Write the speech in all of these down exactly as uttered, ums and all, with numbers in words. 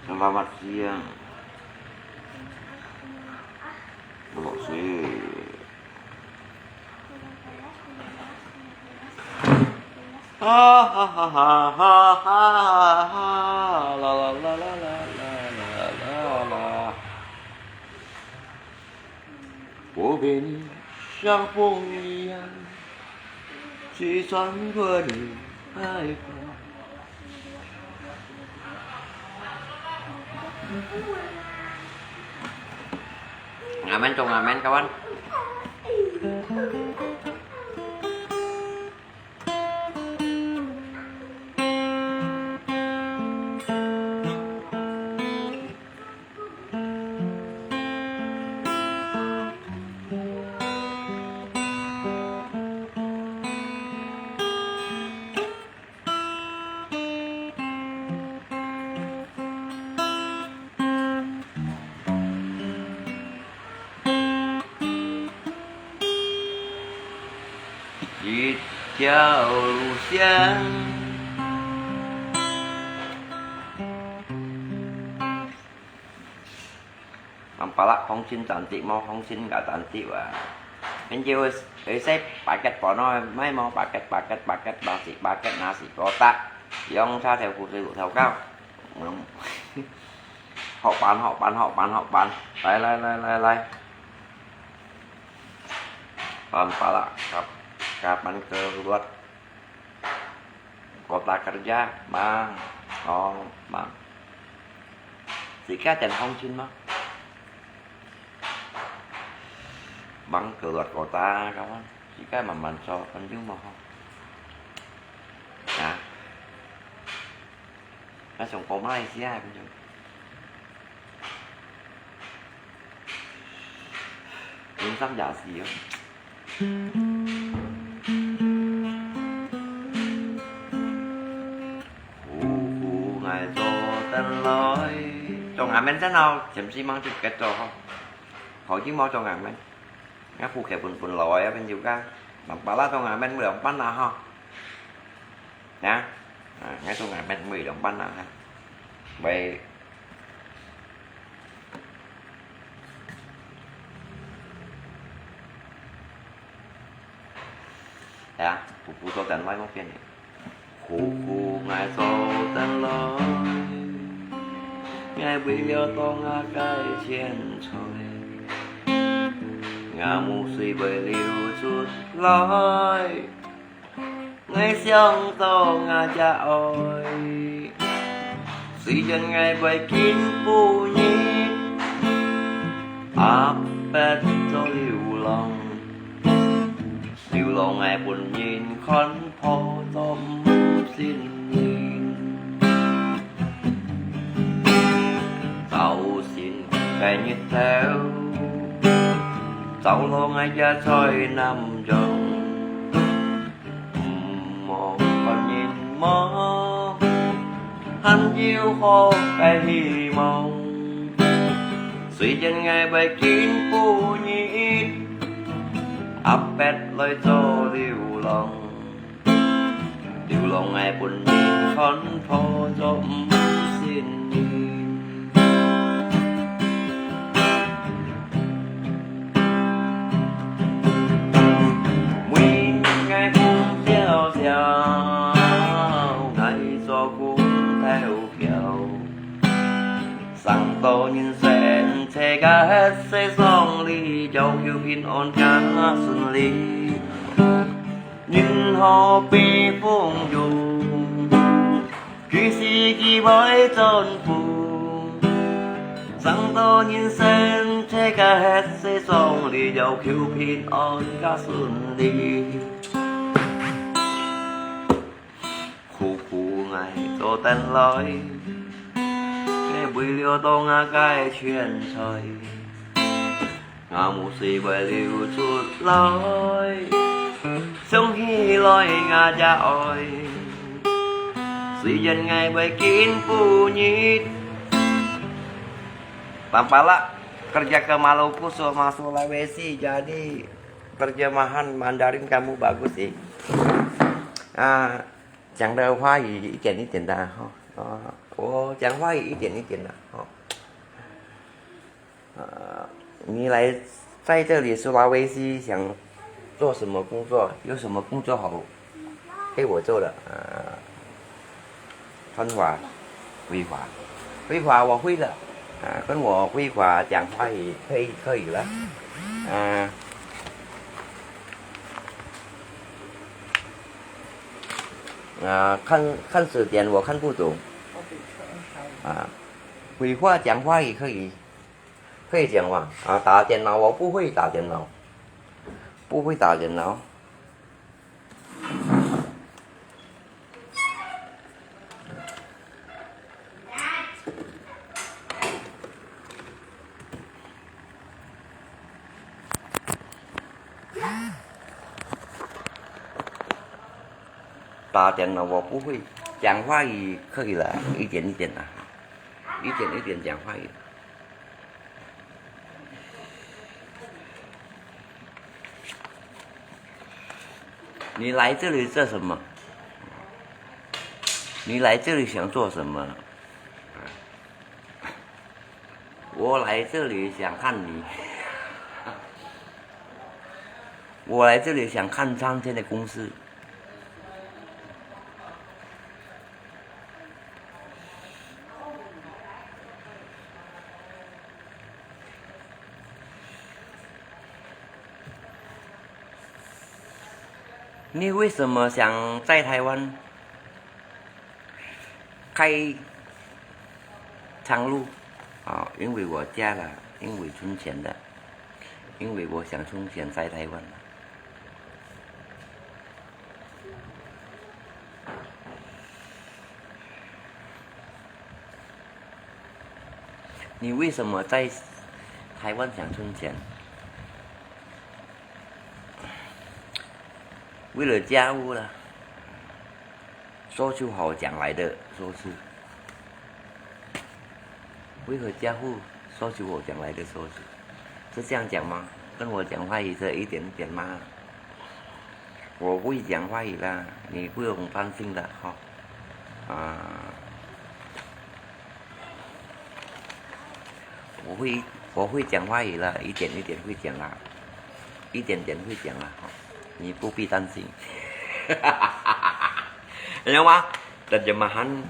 Selamat siang. Belok sih. Hahaha. La la la la la la la la. 我被你像风一样吹穿过的海风。Ngamen, chok ngamen, kawan. Nang palak hong chin cantik mo, hong chin ka cantik wa. Hên jiu ơi sai paket pon oi, mai mo paket, paket, paket, nasi paket, nasi kotak. Yong cha thèo ku thèo thèo kao. Hok pan, hok pan, hok pan, hok pan. Lai, lai, lai, lai, lai. Pan palak, kap, kapan keluar. Kota kerja, Bang. Oh, Bang. Sika ten hong chin mo. Bang keluar kota, kawan. Sika man man so, kan yung mo. Ya. Nang song ko Malaysia, kan yung. Yung sam ya si yo. 苦苦𠊎做等來。Chok ngamen真好，暫時吂就結束吼。好，已經無chok ngamen。𠊎苦口本本來啊，朋友家，nang palak chok ngamen兩半啊吼。啊，啊，𠊎chok ngamen每兩半啊哈。喂。 呀，苦苦做等來，莫變呢。苦苦𠊎做等來，𠊎為了當𠊎个錢財，𠊎目水會流出來。 𠊎想到𠊎个愛，雖然𠊎會今晡日，壓迫做流浪，流浪𠊎分人看破做毋信任。朝晨个日頭，照落𠊎个在南洋。 毋好看人無，還有好个希望。雖然𠊎會今晡日，壓迫來做流浪，流浪𠊎分人看破做毋信任。 每日𠊎分笑笑，𠊎做工偷笑。生到人生，世界係上帝，要求平安加順利。人好比風湧， 佢是佢會征服。生到人生，世界係上帝，要求平安加順利。苦苦𠊎做等來，𠊎為了當𠊎个錢財。 𠊎目水會流出來，想起來𠊎个愛。雖然𠊎會今晡日，nang palak kerja ke Maluku, so-, masuk Sulawesi, jadi terjemahan Mandarin kamu bagus sih. 啊，讲的话语一点一点的哈。啊，我讲华语一点一点的，哦。呃，你来在这里苏拉威西想做什么工作？有什么工作好给我做的？呃，川话、会话，会话我会的，啊，跟我会话讲华语可以可以了，啊。 啊，看看词典我看不懂。啊，会话讲话也可以，可以讲话。啊，打电脑我不会打电脑，不会打电脑。打电脑我不会，讲华语可以了，一点一点啊，一点一点讲华语。你来这里做什么？你来这里想做什么？我来这里想看你。我来这里想看张天的公司。 你为什么想在台湾开长路？啊，因为我嫁了，因为存钱的，因为我想存钱在台湾。 你为什么在台湾想存钱？为了家务啦，说出口讲来的说是，为了家务说出口讲来的说是，是这样讲吗？跟我讲话也是一点一点嘛。 我会讲华语啦，你不用担心的哈。啊，我会我会讲华语了，一点一点会讲啦，一点点会讲啦哈，你不必担心。你知道吗？Terjemahan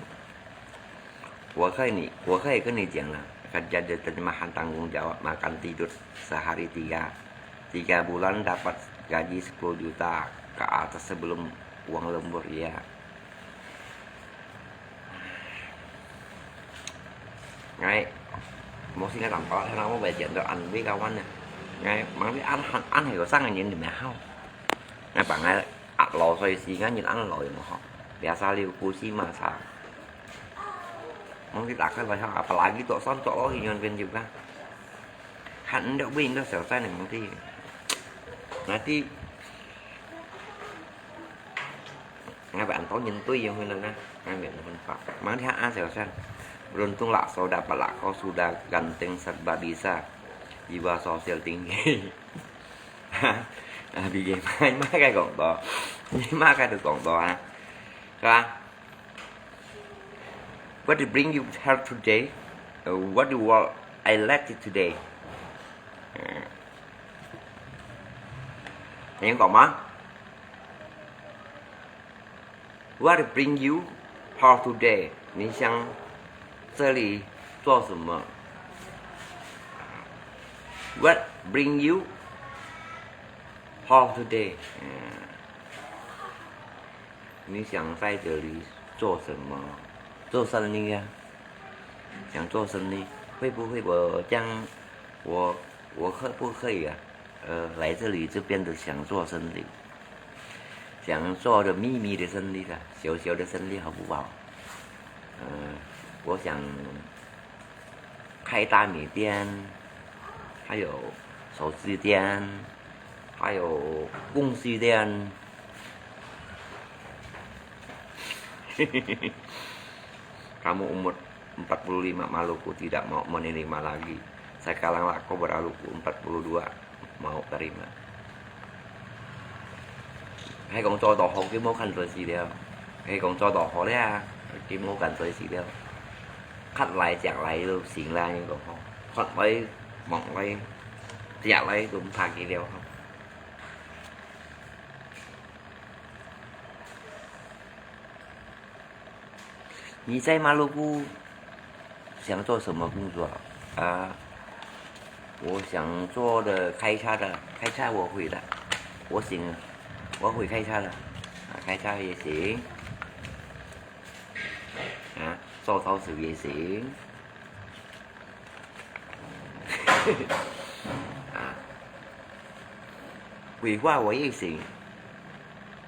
我可以你，我可以跟你讲了，kerja di terjemahan tanggung jawab makan tidur sehari tiga, tiga bulan dapat gaji sepuluh juta ke atas sebelum uang lembur ya. Ngai, mesti ngai tampal, nang mau baca tu an bi kawan ya. Ngai, mang bi an han an hai ko sang angin di mahau. Ngai pangai at lo soi si ngai nyin an lo yang ho. Biasa liu ku si masa. Mesti tak kan lah, apalagi tok son tok lo inyon pen juga. Han ndok win tok selesai ni mesti. Nanti ngai ban tau nyen tui yang hoi na, ngai ban hoi pak. Mang dia an selesai. Beruntung lah so dapat lah kau sudah ganteng serba bisa. Jiwa sosial tinggi. Ah, bi mai mai kai kong to. Mai kai to kong to ha. Ka. What do bring you here today? Uh, what do you want I like it today? Uh, 你讲吗？What bring you here today? 你想这里做什么？What bring you here today? 嗯。 你想在这里做什么？做生意啊，想做生意，会不会我这样，我我可不可以啊？呃，来这里这边的想做生意，想做的秘密的生意啊，小小的生意好不好？呃，我想开大米店，还有手机店，还有公司店。Kamu umur empat puluh lima, Maluku tidak mau menerima lagi. Sekarang lah kau berlalu empat puluh dua. 冇得嘛。係講做到好，佢無看做死了。係講做到好了，佢無看做死了。喝來、食來都行啦，你講吼，喝來、摸來、食來都毋怕佢了吼。你在馬魯古想做什麼工作啊？我想做的開車的，開車我會的，我行，我會開車的，啊，開車也行，啊，做老師也行。啊，繪畫我也行，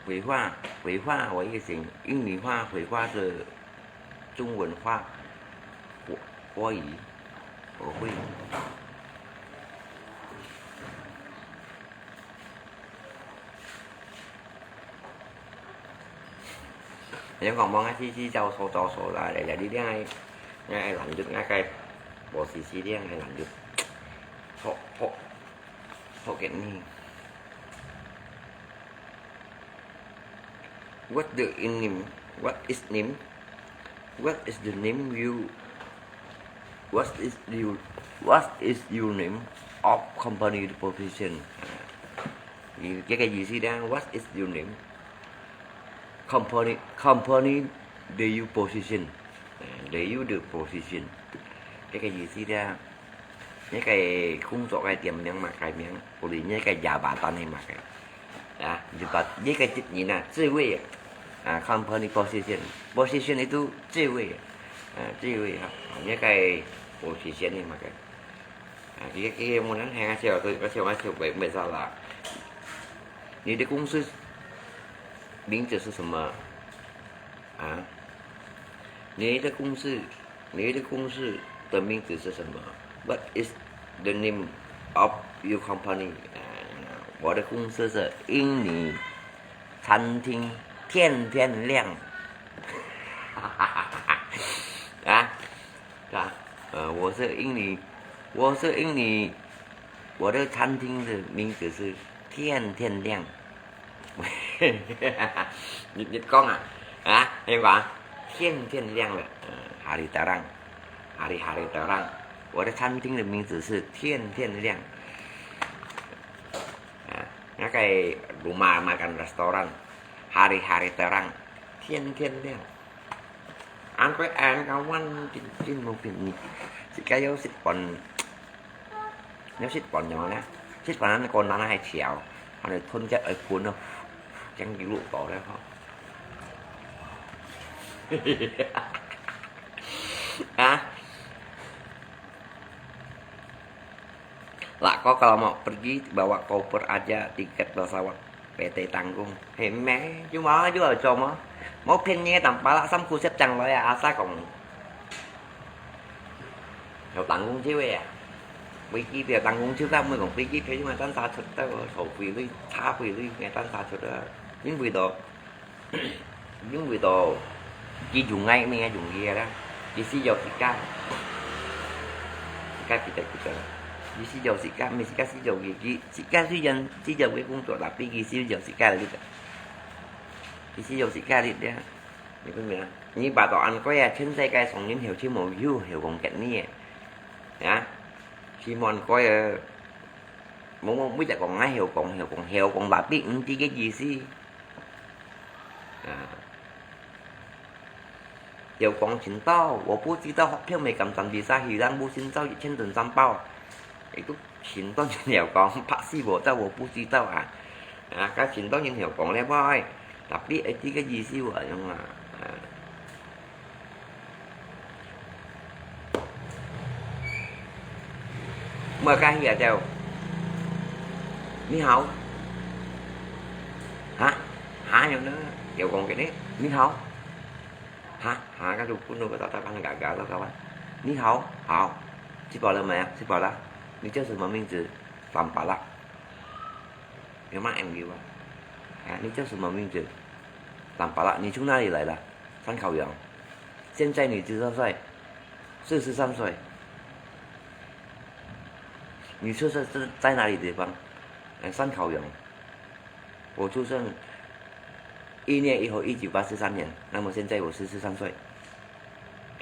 繪畫，繪畫我也行，印尼畫、繪畫是中文畫，國，國語，我會。你講望啊，去，去教授，教授啦，來，來，你這樣，𠊎愛lanjut，𠊎該無時間，𠊎愛lanjut。好，好，好，給你。What the in name? What is name? What is the name you? What is you? What is your name of company position? 啊，你這個意思呢？What is your name? Company, company the you position. 啊，the you the position. 這個意思呢？ 你个工作个店名嘛，改名，或者你个jabatan係麼个？啊，jabatan，你个職人啊，職位啊，啊，company position，position itu職位啊，啊，職位啊，你个position係麼个？啊，佢，佢無能係啊，笑，佢，佢笑，佢笑，袂，袂使啦。你的公司名字是什麼？啊，你的公司 你的公司的名字是什么？What is the name of your company? 啊，我的公司是印尼餐厅天天亮。啊，啊，呃，我是印尼，我是印尼，我的餐厅的名字是天天亮。 你，你講啊，啊，你講，天天亮了，呃，hari terang，hari-hari terang。我的餐厅的名字是天天亮。啊，那个rumah makan restoran，hari-hari terang，天天亮。Angkoi ang kawan，真，真無便宜。自家有食飯。 有食飯了呢，食飯咱个人還潮，還有吞只愛噴咯，將佢錄到了吼。啊？Lah, kau kalau mau pergi, bawa koper aja, tiket pesawat. P T tanggung. Hei, meh, cuma jual cuma. Mau pin ni tampal lah, sam kusep chang loy ah, asa kong. Heo tanggung cewek ah. Pergi dia tanggung juga, mau kong pergi dia cuma tan satu tu, so pui lui, cha pui lui, ngai tan satu tu. Ini pui tu. Ini pui tu. Ki jung ngai, meh jung dia lah. Ki si jauh sika. Sika kita kita. Ki si jauh sika, meh sika si jauh ki, ki sika si jauh, si jauh ki kung tu, tapi ki si jauh sika lagi. Ki si jauh sika lagi dia. Ni pun meh. Ni ba tu an koi ah, chen sai kai song nin heo chi mo yu heo kong ket ni eh. Ya. Chi mo an koi eh. Mo mo mui tak kong ngai heo kong heo kong heo kong tapi enti ke ji si. 啊，有講青島，我不知道，票沒敢轉比賽，希望無青島一千ton三包。哎，都青島人有講，拍死我，但我不知道啊。啊，該青島人有講咧，喂，tapi哎，這個意思我用啊，啊。 Mơ cái gì à tèo? Ni hao. Hả? Hả nhau nữa. Kiểu còn cái đấy. Ni hao. Hả? Hả cái lục của nó có tao tao gà gà tao tao. Ni hao. Hao. Chị bảo là mẹ, chị bảo là. 你叫什么名字？Lam Palak. 有吗？M U啊。啊，你叫什么名字？Lam Palak，你从哪里来的？三考羊。现在你几多岁？四十三岁。你出生是在哪里地方？哎，三考羊。我出生一月一号，一九八四三年，那么现在我四十三岁。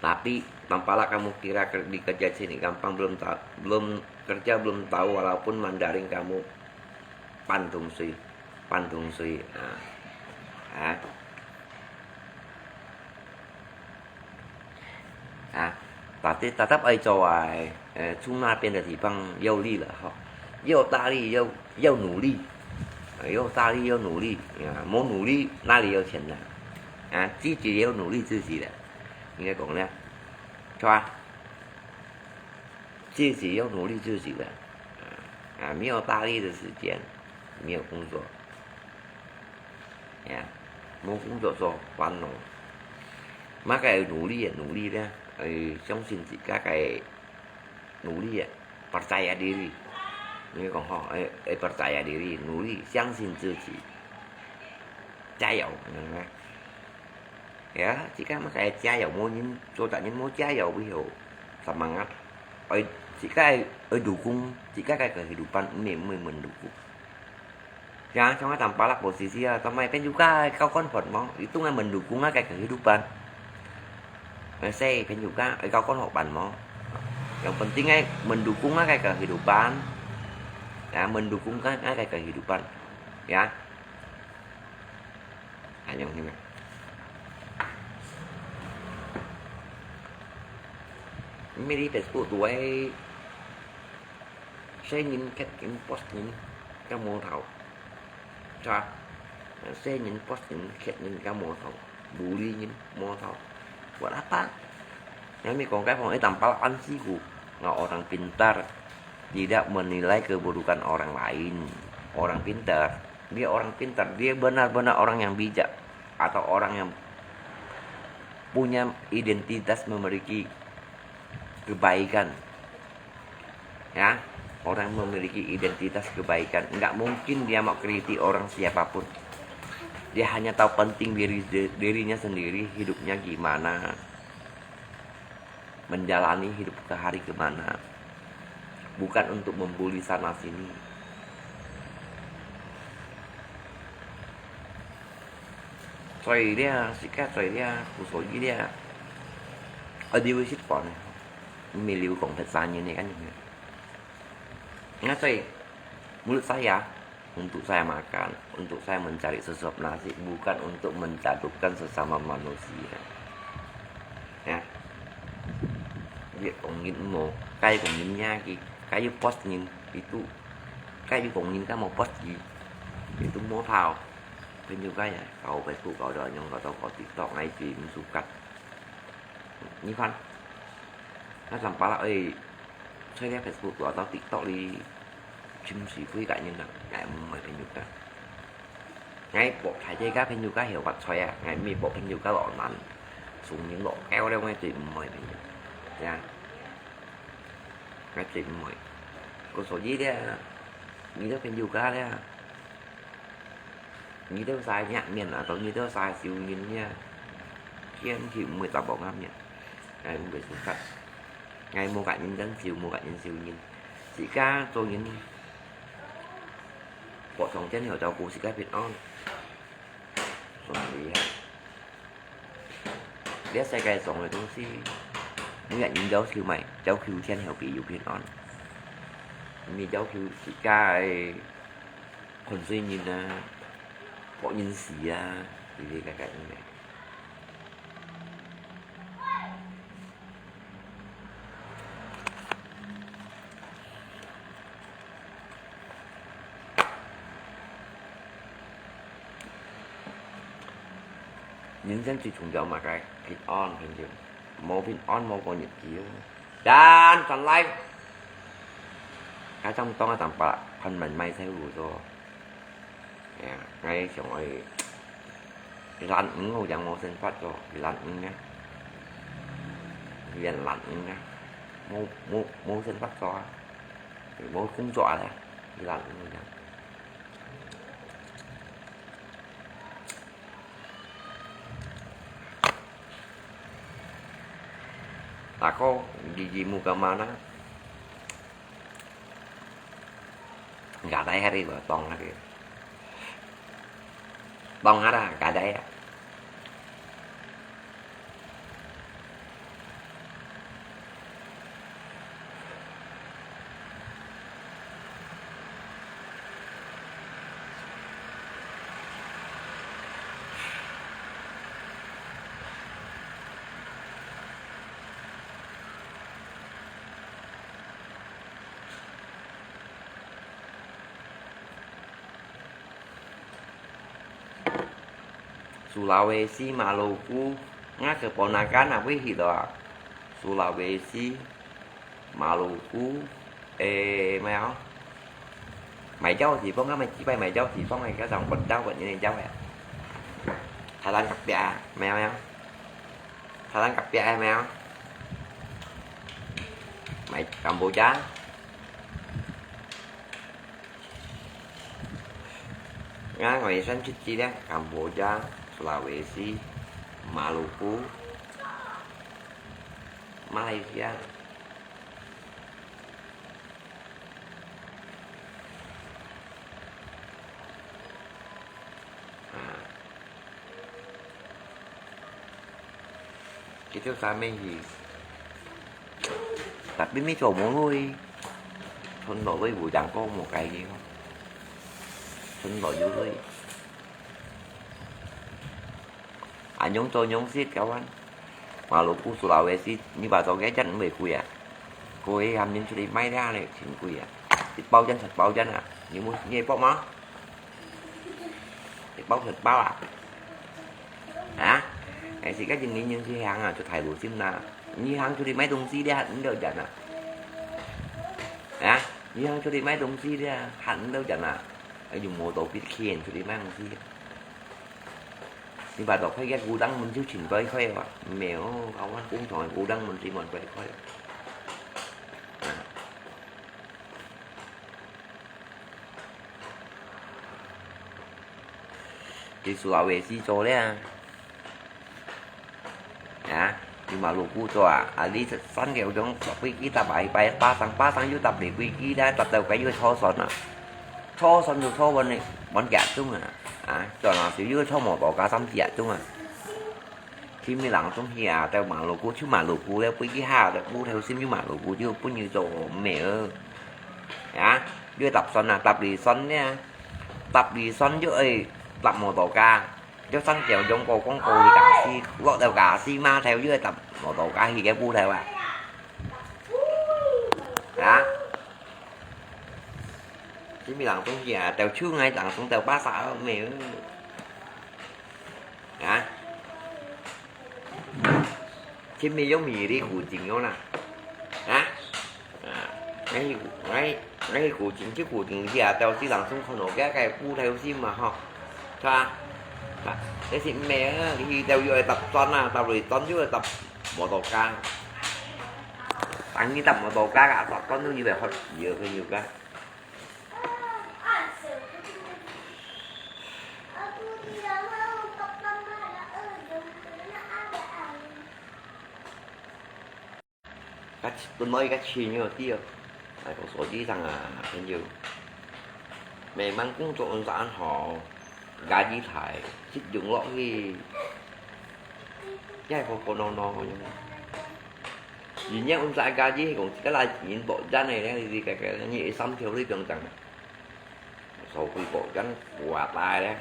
Tapi, tampaklah kamu kira ker-, di kerja sini gampang, belum ta-, belum kerja, belum tahu, walaupun Mandarin kamu 半桶水, 半桶水, ah. Ah. Ah, tapi tetap 愛做啊，呃，從那邊的地方要力了哈，要大力，要，要努力，啊，要大力，要努力，啊，無努力，哪裡有錢拿？啊，自己要努力自己的，應該講呢，是吧？自己要努力自己的，啊，啊，沒有大力的時間，沒有工作。 Ya, 無工作做，煩惱。麼个努力个努力呢？愛相信自家个努力个，percaya diri。你講吼，愛，愛 percaya diri，努力，相信自己，加油，明白？Ya，自家麼个加油，無人做得人無加油，會有semangat。愛自家愛dukung，自家个kehidupan，毋係，毋係mendukung。 Ya, trong tampalak posisi ya, tamay pen juga ikaw kon hot mo, itu nga mendukung nga kay kehidupan. Masih pen juga ikaw kon hot ban mo. Yang penting ay mendukung nga kay kehidupan. Ya, mendukung nga, nga kay kehidupan. Ya. Ayong hina. Mili Facebook tu ay 細人、細人、post人，較無頭，係吧？細人、post人、細人較無頭，bully人無頭。Buat apa？Kami kong kai phong itam pala ansiku. Nga orang pintar tidak menilai keburukan orang lain. Orang pintar, dia orang pintar, dia benar-benar orang yang bijak atau orang yang punya identitas memiliki kebaikan. Ya, orang memiliki identitas kebaikan. Nggak mungkin dia mau kritik orang siapapun. Dia hanya tahu penting diri, dirinya sendiri, hidupnya gimana. Menjalani hidup ke hari gimana. Bukan untuk membuli sana sini. 所以咧，自家做咧，所以咧，愛留意識講，毋係留講別儕人个感覺。Nga 所以，menurut saya, untuk saya makan, untuk saya mencari sesuap nasi, bukan untuk menjatuhkan sesama manusia. Ya. Dia kong ngin mo, kay kong ngin niya ki, kayu post ngin, itu, kayu kong ngin ka mo post ki, itu mo tao. 朋友个呀，搞Facebook搞到恁樣，搞到搞TikTok，𠊎最毋suka。你看，該上巴拉，哎，在該Facebook搞到TikTok哩，尋水鬼个人啊，𠊎毋愛朋友个。𠊎博大家个朋友个曉發財啊，𠊎毋係博朋友个老難，送人落狗了，𠊎最毋愛朋友，呀，𠊎最毋愛。故所以咧，你个朋友个咧， 你兜儕若面啊，當你兜儕笑人呀，堅決毋會答應𠊎面。𠊎毋會suka，𠊎無甲人真笑，無甲人笑人。自家做人，各種真好照顧自家平安。所以啊，這世界上个東西，每個人要求嘛，要求天後比有平安，毋係要求自家个 看衰人啊，博人死啊，這个个个應該。人生最重要嘛，該平安，平安。無平安，無過日子哦。Dan，轉來。該張當啊，張伯，看門賣菜無做。 哎呀，𠊎想愛，懶魚好像無生活做，懶魚啊，變懶魚啊，無，無，無生活做啊，無工作啊，懶魚啊。大哥，你，你無幹嘛呢？ Gadai hari ba, tong hari. Tong ada, gadai ya. Sulawesi, Maluku, ngah keponakan apa hito ah. Sulawesi, Maluku, eh, 咩啊？買蕉地方啊，買幾擺買蕉地方啊，該種本蕉本人的蕉啊。Thailand隔壁啊，咩啊咩啊？Thailand隔壁啊，咩啊？買Kamboja。 Nga ngồi san chit chi leh, Cambodia, Sulawesi, Maluku, Malaysia. À. Kito sa mi hi. Tapi mi cho mo lui. Thôn đó lui bu jang ko mo kai hi. Thôn đó yu lui. À, nhung cho nhung sit kawan. Maluku, Sulawesi, ñu bảo cho cái chân mười quỷ à. Cô ấy hàm nhân cho đi máy ra này, chín quỷ à. Thì bao chân thật bao chân à. Ñu mua, nghe bao mà. Thì bao thật bao à. Hả? Cái gì cái gì nghĩ những gì hàng à, cho thầy đủ chim nà. Như hàng cho đi máy đồng si đi hẳn đâu chân à. Hả? Như hàng cho đi máy đồng si đi hẳn đâu chân à. Ai dùng mô tô biết khiên cho đi máy đồng si. Ni ba dok khai yat gudang mun chiu chin koi koi wa. Mèo, kawan kung choi gudang mun chi mon koi koi. Di Sulawesi cho le. Ya, di Maluku cho a, ali san keo jong, pui ki tap ai pai, pa sang, pa sang yu tap li pui ki da, tap tau kai yu cho son a. Cho son yu cho bon ni, bon kia chung a. A, cho na siu yu cho mo to ka sam kia chung a. Khi mi lang chung hi a, tau Maluku, chu Maluku le, pui ki ha, tau bu tau sim yu Maluku, yu pun yu cho mèo. Ya, yu tap son a, tap li son ne. Tap li son yu ei, tap mo to ka. Yu san keo jong ko kong ko li ka si, lo tau ka si ma tau yu tap mo to ka hi ke bu tau a. Ha? Khi mi lang chung hi a, tau chu ngai lang chung tau pa sa mèo. 係毋係有迷你古井樣啦？啊？啊，𠊎去，𠊎，𠊎去古井，去古井去啊，到地上中看到該个烏頭心嘛吼，係吧？啊，但是毋係啊，佢兜又愛搭磚啊，搭落去磚又愛搭摩托車。當你搭摩托車啊，搭磚又以為好騎哦，朋友个。 該本來个錢有啲哦，哎，我手機上啊，朋友，每晚工作恁樣好，壓力大，集中落去，也係過過鬧鬧个。人家恁樣壓力，係講自家來錢薄賺个咧，你个个你三條你中獎。 所以講，講話大咧，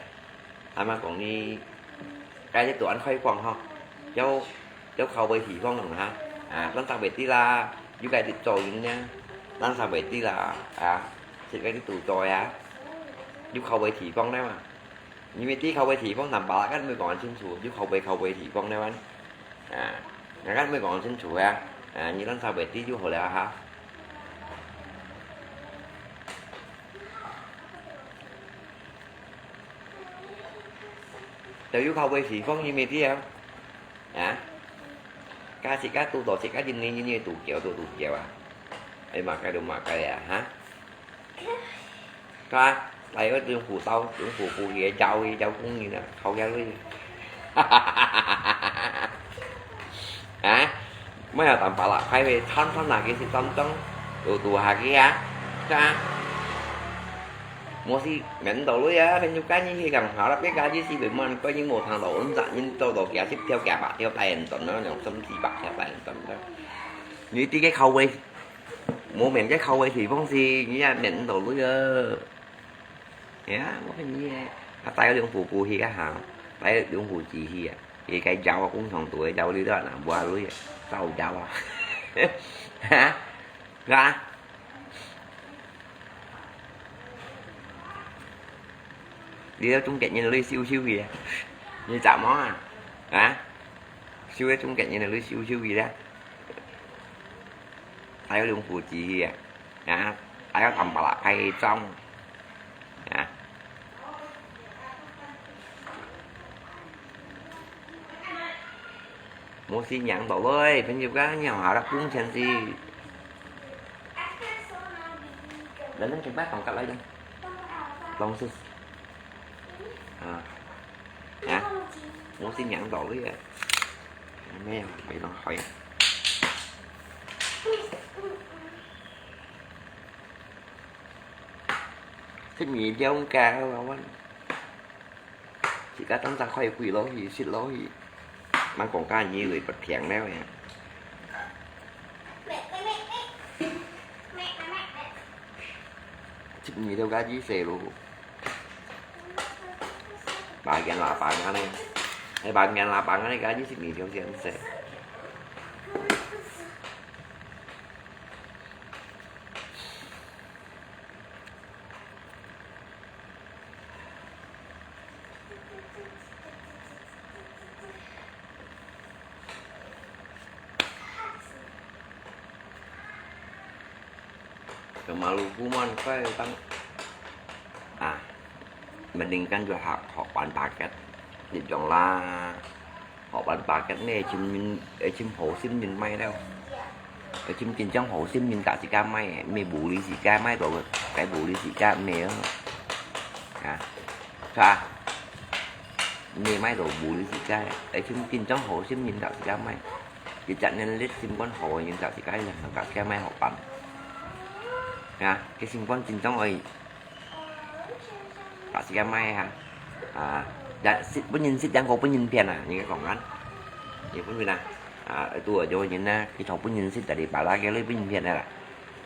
坦白講你，該一段開放吼，有，有口味地方人哈，啊，咱煞袂知啦，有該啲做人呢，咱煞袂知啦，啊，食該啲獨在啊，有口味地方咧嘛。因為知口味地方，坦白啦，咱毋會講清楚，有口味口味地方咧嘛。 啊，𠊎講毋好講清楚啊，啊，你亂插話知就好了哈。都有口味地方，你毋知啊？啊？假使假堵到自家人，人，人，人，堵叫，都堵叫啊。哎，罵街都罵街啊，哈？ 係啊，來个用斧刀，用斧斧去咬去，咬工人啊，烤起來。啊，莫有淡薄啦，開會餐餐拿去食當當，堵堵下去啊，係啊。無事，免到鐳啊，朋友間你去講好了，別家己是袂滿，個人無通到，阮責任做到幾十條、幾百條，百人轉啊，兩三四百條，百人轉啊。你這個口味， 無面个口味地方是，你也免毋到鐳啊。係啊，我跟你个，啊，帶个兩步步去啊哈，帶个兩步步去啊，佢个咬啊，工廠做个咬你都難無鐳啊，走咬啊。哈？係啊？你个中間人鐳收收去啊？你怎麼啊？啊？收个中間人鐳收收去啊？ 還有兩步步去啊，啊，還有淡薄啦，開張，啊。無事，贏到了，朋友間，你好好工錢去。人人全部放過來的，老師。啊，啊，無事，贏到了。 沒有，沒弄好呀。係你了解啦，我自家當下開會落去，食落去，莫講甲你會不停了呀。係你了解意思咯。 Bagian lapangan nih. Eh, bagian lapangan nih kan di sini dia siya. Kemaluku man kai tang. Ah, mendingan juga hak, hak pan paket. Di jong lah, hak pan paket ni, cim, eh, cim ho sim min mai leo. Eh, cim kin jang ho sim min ka si ka mai, mi bu li si ka mai to, kai bu li si ka mai. Ah, sa, mi mai to bu li si ka, eh, cim kin jang ho sim min ka si ka mai. Ki chak nen lit sim kon ho yin chak si kai len ka kia mai ho pan. Ha, ki sim kon chin chong oi. Ka si kia mai ha. À, đã xịt bún nhìn xịt đang có bún nhìn phiền à, như cái cổng ngắn. Như bún nhìn à. À, tu ở chỗ nhìn nè, cái thầu bún nhìn xịt tại đi bà la cái lấy bún nhìn phiền này là.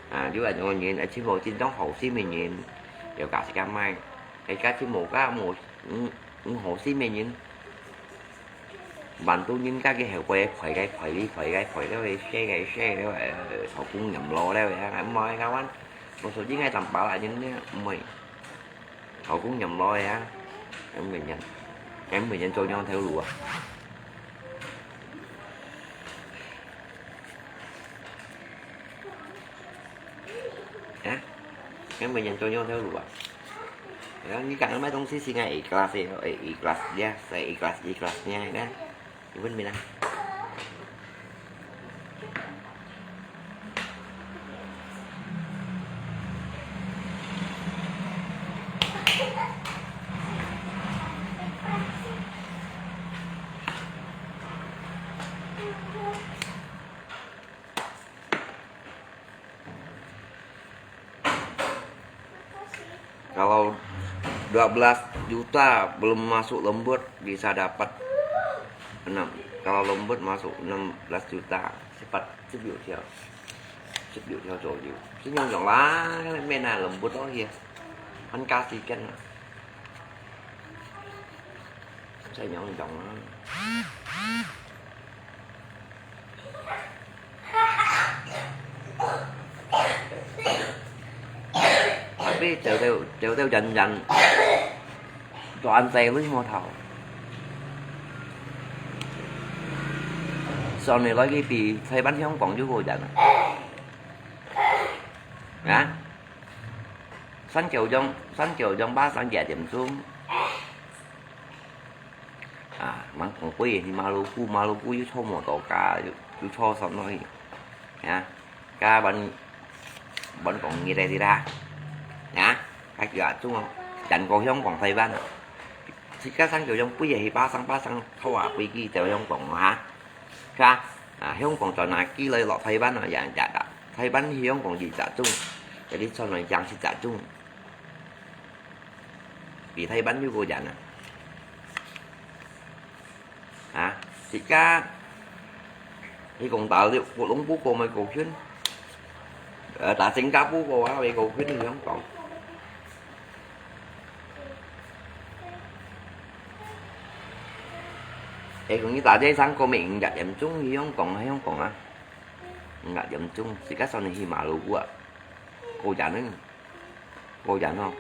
À, chú ở chỗ nhìn, ở chim hồ chin chong hậu xí mình nhìn. Điều cả si kia mai. Cái cá chim hồ cá mù, ừ, ừ, hậu xí mình nhìn. Bạn tu nhìn các cái hẻo quay, quay cái, quay đi, quay cái, quay đó, share cái, share đó, ờ, thầu cũng nhầm lo đó, à, ngắm mỏi ngắm ăn. Một số những ngày tầm bảo lại nhìn nhá, mày. Thầu cũng nhầm lo á. Em người nhận. Em người nhận cho nhau theo lùa. 該每年都用頭路啊。然後你講買東西是愛一glass的，一glass，yes，一glass，一glass，你看，你看，你問咩啦？ Kalau dua belas juta belum masuk lembut, bisa dapat enam. Kalau lembut masuk enam belas juta, cepat, cepat 有效，cepat 有效左右。是用用啦，免啊，lembut咯，佢，很加时间啊。 使仰用啊。Tapi走走走走遠遠，賺細鐳無頭。上年來佢比台灣香港又過遠啊！啊？三九零，三九零八三幾點鐘？ 啊，吂講過去Maluku，Maluku又坐摩托車，又，又坐船落去。啊，該分，分講你來的啦。啊，該叫啊，中國，人過香港、台灣啊。自家三九零飛去巴生，巴生坐啊飛機走香港啊，哈。是吧？啊，香港轉啊機來落台灣啊，也也啊，台灣去香港二十鐘，有啲轉來正十隻鐘。 比台灣又過遠啊！啊，自家，你講大陸，吉隆坡過乜過近，呃，打新加坡過啊，乜過近香港。誒，講你打這三個乜五隻點鐘去香港啊，香港啊，五隻點鐘，自家上去Maluku啊，過遠呢，過遠哦。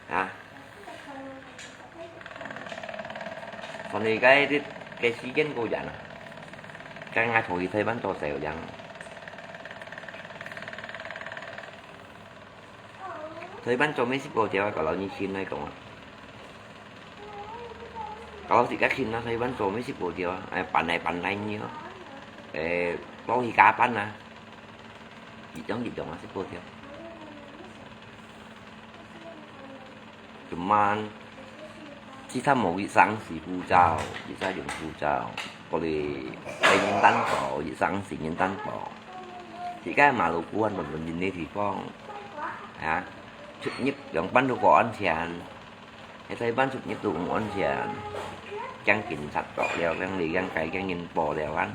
啊。所以該，該時間過遠啊。該𠊎同佢台灣做事樣。台灣做乜食粿條啊？kalau你信來講啊。Kalau自家信啊，台灣做乜食粿條啊？誒，搬來搬來呢哦。誒，到去加班啊。 一張一張啊，食粿條。Cuman，其他無一生是護照，一生用護照，過來，誒，銀單寶，一生是銀單寶。自家Maluku還問問人个地方，啊，出入兩班都過安全。 在台灣出入都毋安全，驚警察捉了，驚你驚該驚人報了啊！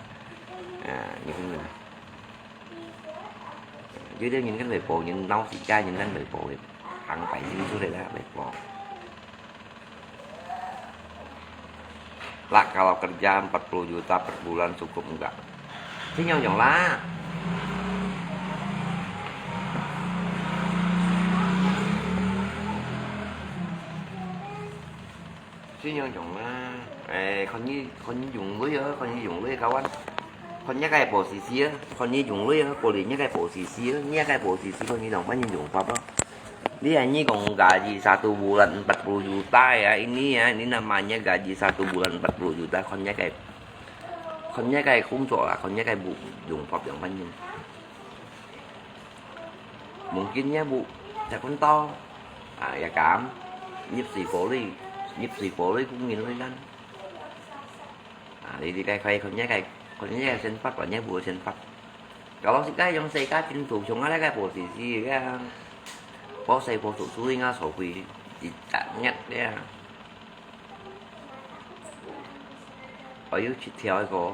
啊，你看看，有兜人跟佢報，人鬧自家，人跟佢報，行百姓出來啦，佢報。 Lah, kalau kerja empat puluh juta per bulan cukup enggak？先用用啦。先用用啦。誒，看你，看你用鐳啊，看你用鐳，kawan。看你个報時時啊，看你用鐳啊，過年你个報時時啊，你个報時時，看你兩班人用法咯。 Dia ni kong gaji satu bulan empat puluh juta ya, ini ya, ini namanya gaji satu bulan empat puluh juta, 看你个，看你个工作啊，看你个用法用法呢。Mungkin ya bu，在本島，啊，也敢，入水火里，入水火里工人去干。 啊，你，你个可以，看你个，看你个想法，看你个想法。Kalau自家用世界政府，像啊，該个報時時个，報細報讀書應該收費一隻月个。還有七條一個，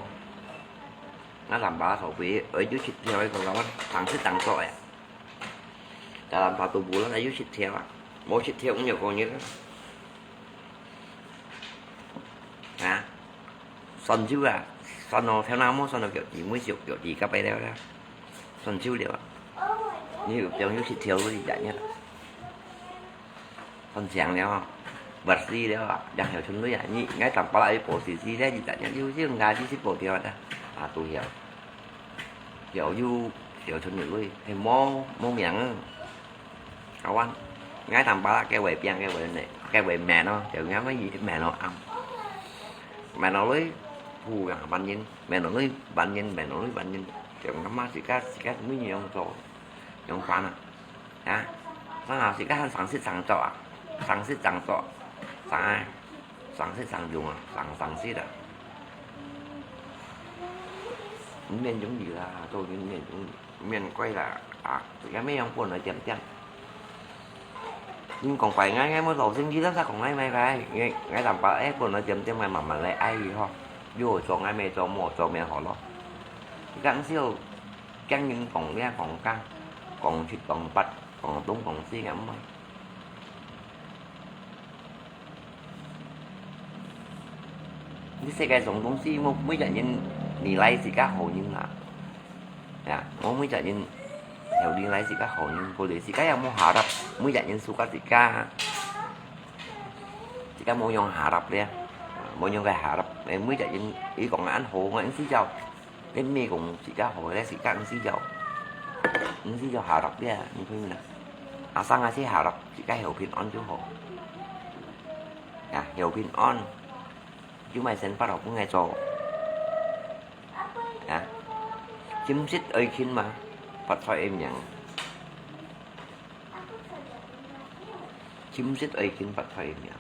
啊，南巴收費，還有七條一個，kawan，當時當作个。Dalam satu bulan還有七條啊，無七條，五六個月啊。 啊，算數啊，算到頭那毛，算到腳趾尾，腳，腳趾甲尾了啦，算數了啊。你有，變有七條个一隻月啊，算長了啊，bersih了啊，然後存鐳啊，你，你當巴拉一報時時咧，一隻月有，有，有，有，有報條啊，啊，都曉。條又條春條尾，係無無名啊。Kawan，𠊎當巴拉該位邊該位呢，該位面咯，就𠊎乜面咯暗。面咯來，ผู้อย่าง bản nhân，面咯來 bản nhân，面咯來 bản nhân，就𠊎乜自家自家每樣做，樣般啊。啊，上下自家上色上做啊，上色上做，上啊，上色上用啊，上上色啊。 毋免容易啦，做人免容易，免怪啦，啊，自家乜樣本來恬恬。人講怪𠊎，𠊎無做生意，咱才講𠊎咩个，𠊎𠊎淡薄仔本來恬恬，𠊎慢慢來愛佢吼，有做𠊎乜做，無做乜好咯。自家毋使驚人講這講該，講七講八，講東講西个，毋愛。 這世界上東西，每每隻人你來自家好人啊，呀，無每隻人後你來自家好人，過來自家也無harap，每隻人suka自家，自家無用harap咧，無用个harap，每隻人佢講恁好，𠊎毋使做。 你毋係講自家好咧，自家毋使做，毋使做harap咧，你明白嗎？Asal𠊎係harap，自家好平安就好。啊，好平安，就莫生八號分𠊎做。啊，親戚愛近嘛，發財个命。 親戚愛近發財命，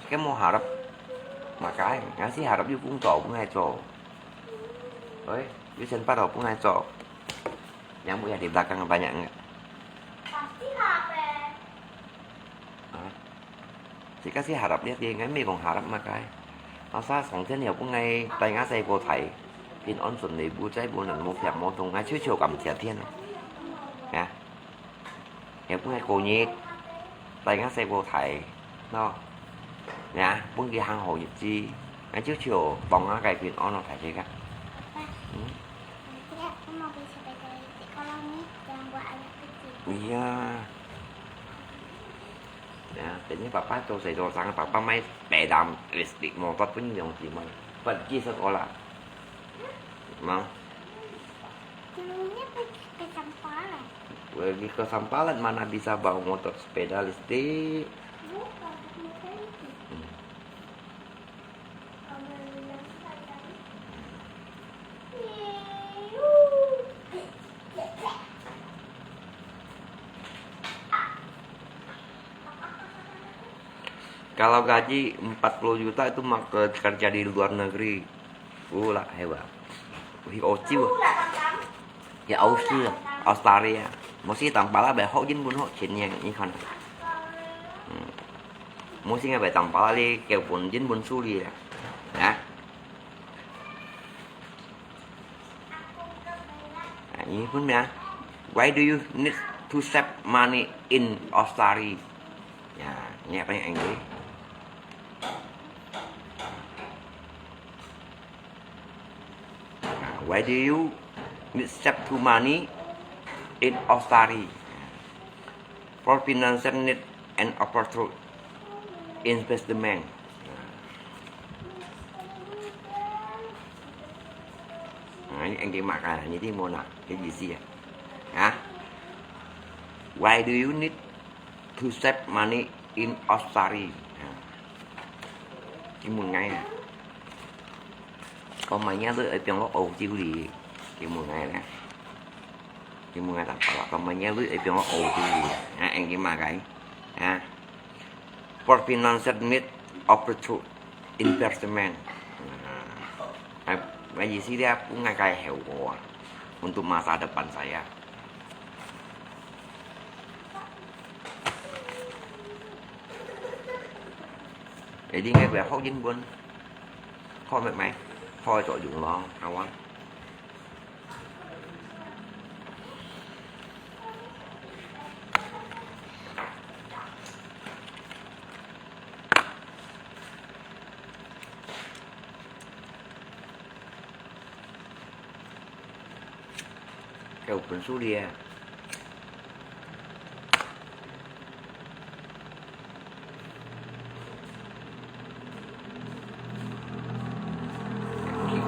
該無harap麼个，𠊎係harap有工作分𠊎做。喂，有生八號分𠊎做，yang buat di belakang banyak enggak？啊，自家係harap這个，𠊎毋係講harap麼个。Asal上天有分𠊎帶𠊎細个大，平安順利，無災無難，無病無痛，𠊎就就感謝天咯。啊。 也分𠊎過日，帶𠊎細个大，喏，呀，分佢行好日子，𠊎就就當𠊎个平安咯，大家个。嗯。Iya，呀，等於爸爸做事做生，爸爸買sepeda listrik，motor分用子嘛，分佢識个啦，喏。 Dulunya pergi ke Sampalan. Pergi ke Sampalan, mana bisa bawa motor sepeda listrik. Bukan, bukan itu. Hmm. Kalau yang saya tadi. Kalau gaji empat puluh juta itu mah ke-, kerja di luar negeri. Ula hewa. Hi Aussie. Hi Aussie, Australia. Mesti tampala bai hok jin bun hok chen yang ikan. Hmm. Mesti ngai bai tampala li kêu bun jin bun su li ya. Ya. Ah, ini pun ya. Why do you need to save money in Australia? Ya, ini apa yang English? Why do you need save to money in Australia? For financial need and opportunity investment. Nah, ini yang dimakan, ini di mana? Ini di sini. Hah? Why do you need to save money in Australia? Hah? Cái mùa ngày này. Có mấy nhá tôi ở trong góc Âu Châu đi. Cái mùa ngày này. Cái mùa ngày tặng bảo có mấy nhá tôi ở trong góc Âu Châu đi. Ha, anh cái mà cái. Ha. For financial need of the investment. Nah, cái gì sih dia pun ngai kai heo gua untuk masa depan saya. Jadi ngai bai hok jin bun. Hok mệt mỏi. Hok cho dùng lo, kawan. Kêu phun su lia.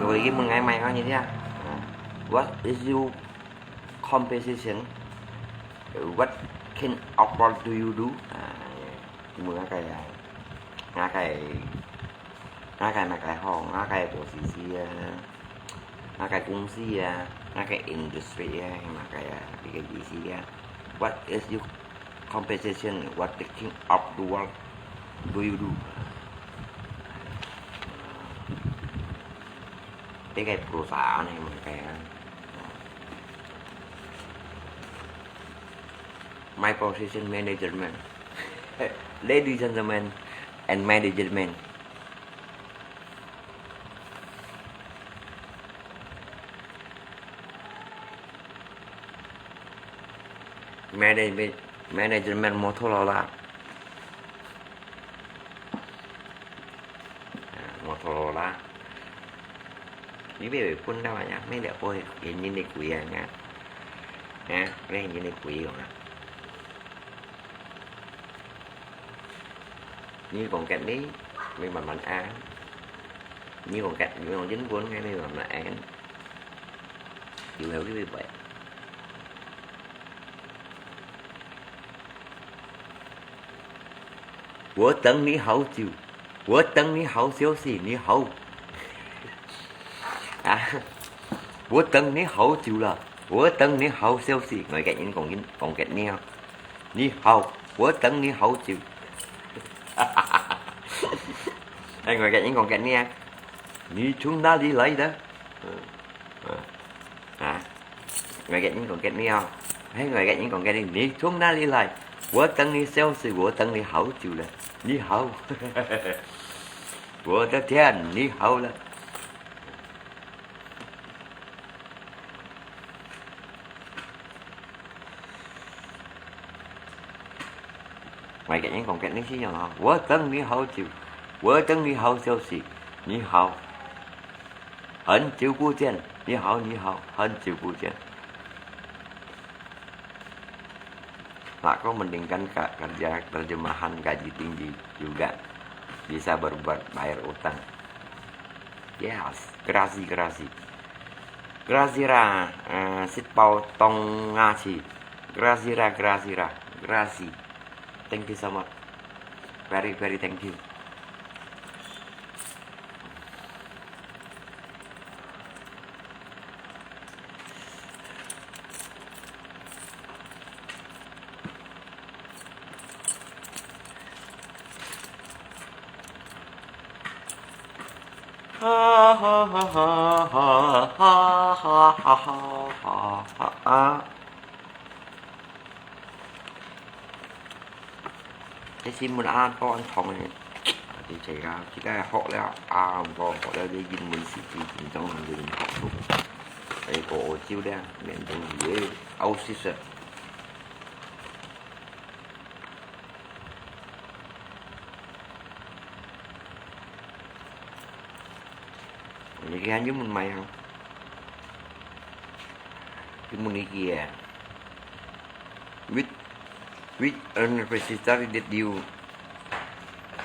Rồi cái mừng ngày mai nó như thế à? What is your compensation? What kind of work do you do? 啊，問𠊎个啊，𠊎个，𠊎个麼个好，𠊎个position啊，𠊎个公司啊，𠊎个industry啊，麼个啊，這个意思啊。What is your compensation? What the kind of the work do you do? 這个perusahaan呢，麼个啊？My position management. Ladies, gentlemen, and management. Management, management Motorola. 啊，Motorola。你買分到啊呀，買了會便宜个貴啊呀。啊，會便宜个貴用啊。你講个呢，你慢慢按。你講个，你講英文个，你慢慢按。 You have to be brave. 我等你好久，我等你好消息，你好。啊，我等你好久了，我等你好消息。外國人講緊，講緊你啊，你好，我等你好久。哎，外國人講緊你啊，你從哪裡來的？嗯。 啊，外國人講緊你哦，哎，外國人講緊你，你從哪裡來？我等你消息，我等你好久了。你好，我的天，你好了。外國人講緊你係樣啊，我等你好久，我等你好消息，你好。 很久不见，你好，你好，很久不见。Lah ko mendingkan ka kerja terjemahan gaji tinggi juga bisa berbuat bayar utang. Yes, grazie, grazie. Grazie ra, eh, sit pau tong ngaci. Grazie ra, grazie ra, grazie. Thank you so much. Very, very thank you. 哈哈哈哈哈哈哈哈哈哈啊！ 這新聞啊，當長个。啊，你這个，這个學了啊，毋過學了這英文四字，真正能夠學到。哎，過澳洲了，免得去个，澳洲啊。你看英文買啊？英文你个啊？ Which, which university did you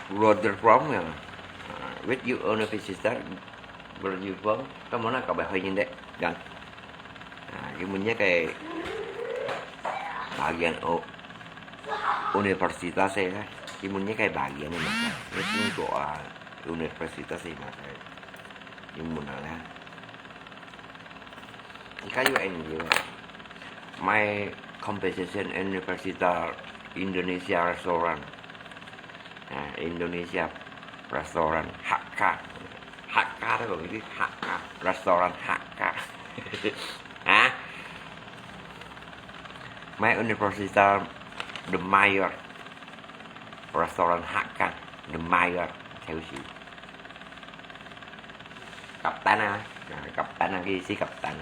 graduate from? Uh, which university graduate from? Kamu na kabai hoy hindi, gan. Ah, kimun niya kay bagian o universitas eh. Kimun niya kay bagian ni maka. Ni kung to ah universitas eh maka. Kimun na na. Ikaw yung N G O. My compensation University Indonesia Restaurant. Ah, Indonesia Restaurant. Hakka. Hakka to kok itu Hakka. Restaurant Hakka. Ha? My University the Mayor. Restaurant Hakka. The Mayor. Theo siu. Kaptan ah. Nah, kaptan lagi si kaptan.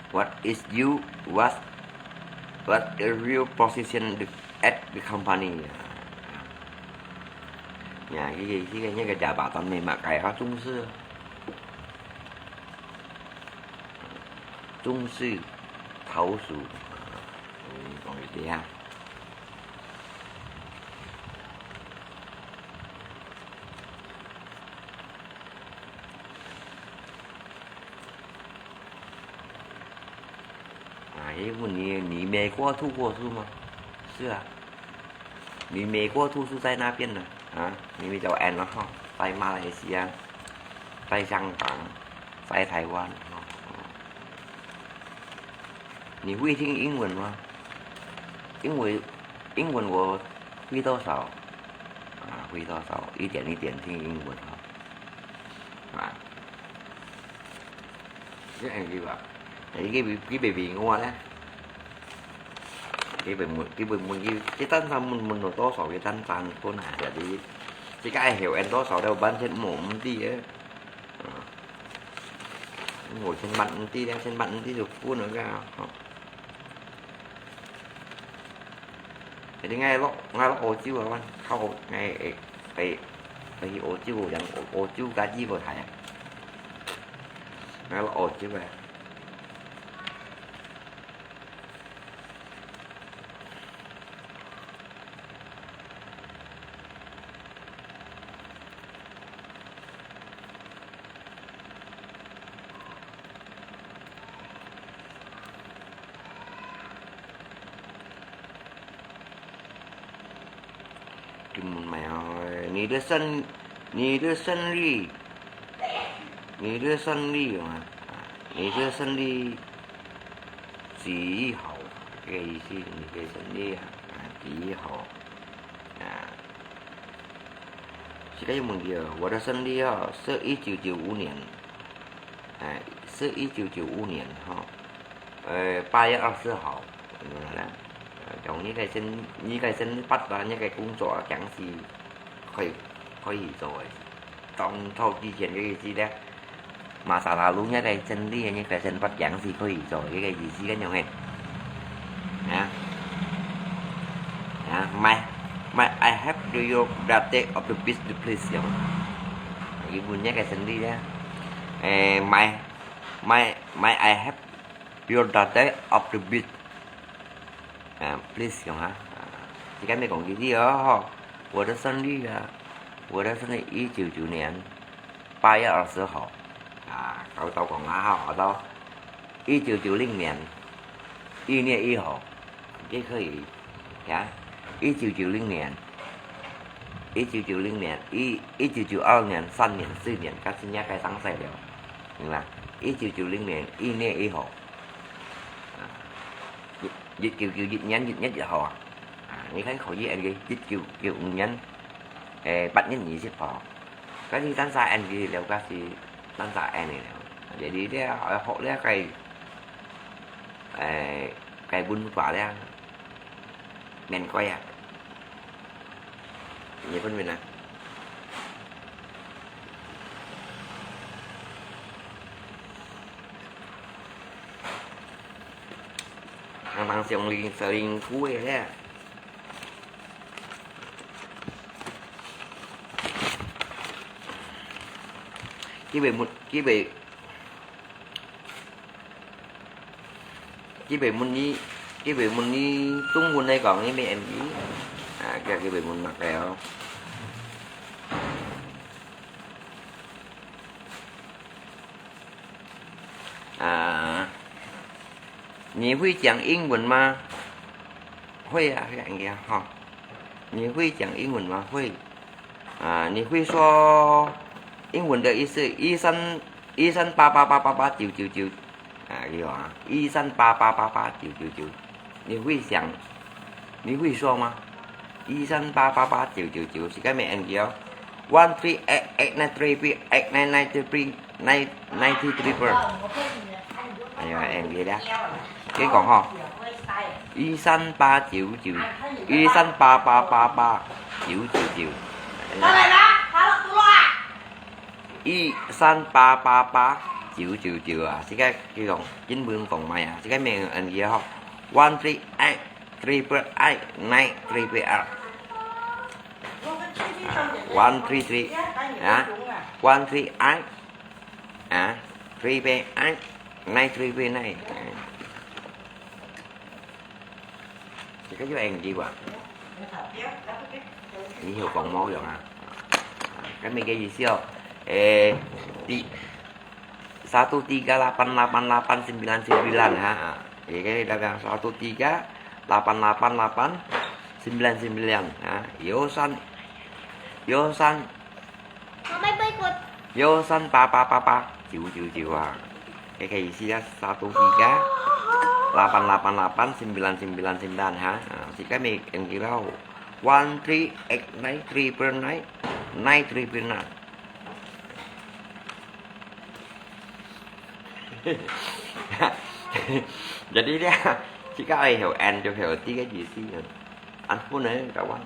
What is you, what, what is your position the, at the company? Nah, ini, ini, ini jabatan memang kaya 中士. 中士、桃树，嗯，講一下。哎，问你，你美国读过书吗？是啊。你美国读书在那边呢？啊，你们叫 N 了哈，在马来西亚，在香港，在台湾哈。你会听英文吗？因为英文我会多少？啊，会多少？一点一点听英文哈。啊。 你恁樣吧，你去，去買俾我咧。去買問，去買問佢，佢單單問問到多少个單單分下你，自家曉按多少了，完全無毋知个。嗯，無千萬毋知，兩千萬毋知就分了个，吼。 你𠊎落，𠊎落澳洲啊，𠊎靠，𠊎會，會，會去澳洲，人澳，澳洲家己無睇啊。𠊎落澳洲啊。 你問咩啊？你的生，你的生日，你的生日啊，你的生日幾號？這個意思，你的生日啊，啊，幾號？啊，這個問題啊，我的生日啊，是一九九五年，哎，是一九九五年哈。 呃，八月二十號，嗯，啦，呃，從你个生，你个生日啊，你个工作啊，正式可以，可以做个。當初之前个意思咧，masa lalu你个生日，你个生日正式可以做，這个意思恁樣个。啊？啊，my，my，I have to your birthday of the beast please，樣。佢問你个生日咧，誒，my，my，my，I have Your daughter of the beat. 啊，please 用啊。啊，這個沒講幾句哦，吼。我的生日啊，我的生日一九九年八月二十號。啊，搞到講啊，吼，到一九九零年一月一號，也可以呀。一九九零年，一九九零年，一，一九九二年，三年、四年，到今年該三歲了，明白？一九九零年一月一號。 啊，一，一九九一年一月一號啊。啊，你看可以恁樣，一九九五年，誒，八月二十號。該是單儕恁樣了，該是單儕恁樣了。Jadi這愛學這個，誒，個文化這，免怪啊。你分明啊。 Nang-nang siung ling-, selingkuh ya. Kibai mut, kibai, kibai mut ni, kibai mut ni, tung mut nai kong ni me em ni. Ah, kibai mut mak leo. 啊，你會講英文嗎？會啊，會啊，吼。你會講英文嗎？會。啊，你會說英文的意思，一三，一三八八八八八九九九。啊，有啊，一三八八八八九九九。 你會想，你會說嗎？一三八八八九九九，係該名N G哦。One three eight eight nine three three eight nine nine three three nine nine three three four。哎呀，N G啦，跟你講吼，一三八九九，一三八八八八九九九。 一三八八八九九九啊，這個佢講英文講咩啊？這個名N G吼，one three eight triple eight nine triple eight。One three three啊，one three eight啊，triple eight nine triple nine。 這個就N G吧。你曉講無用啊？該麼个意思哦？誒，di satu tiga lapan lapan lapan sembilan sembilan ha. Oke, kita bilang satu tiga, lapan lapan lapan, sembilan sembilan. Ha, yosan, yosan, 我们背过。Yosan papa papa, 九九九 ha. Oke, isi ya satu tiga, lapan lapan lapan, sembilan sembilan sembilan ha. Ha, sika mi engkilo. One three eight nine triple nine, nine triple nine. Jadi dia, jika ai heo an tu heo tiga jisi ya. An pun ai kawan.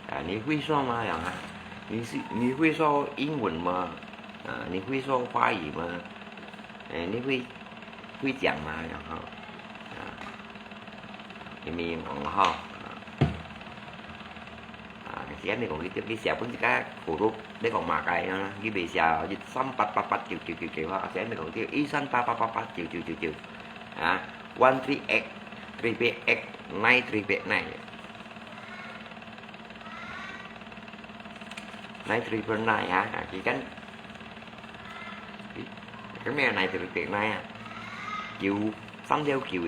Ah, 你会说吗？讲啊，你是，你会说英文吗？啊，你会说华语吗？哎，你会，会讲吗？然后，啊，你们很好，啊。 啊，時間你講佢，佢寫本自家huruf，你講麼个啊？佢袂寫一三八八八九九九九啊，時間你講佢一三八八八八九九九九，啊，one three eight triple eight nine triple nine，nine triple nine啊，啊，佢跟，咦，佢咩nine triple nine啊？九，三條九个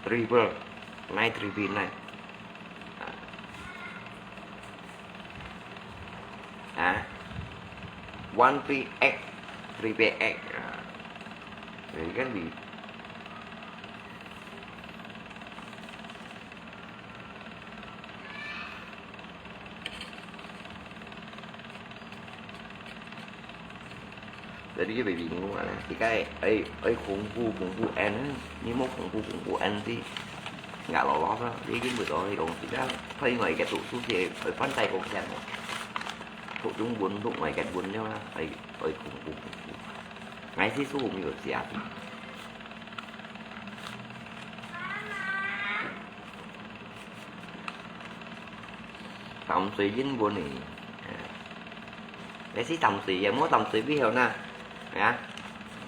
，triple，nine triple nine。 啊，one three eight triple eight啊，jadi kan di Jadi cái baby ngủ à, thì cái ấy, ấy khủng bố, khủng bố ăn á, nhưng mà khủng bố, khủng bố ăn thì ngã lò lò đó, thì cái bữa đó thì cũng chỉ là phải ngoài cái tủ thuốc thì phải phán tay cũng xem mà. Thuốc chống buồn, thuốc ngoài cái buồn nhau á, ấy, ấy khủng bố, khủng bố. Ngay thì số cũng nhiều gì à thì. Tắm suối yên buồn này. Cái sĩ tắm suối, ya mua tắm suối biết hiểu nè. Ya.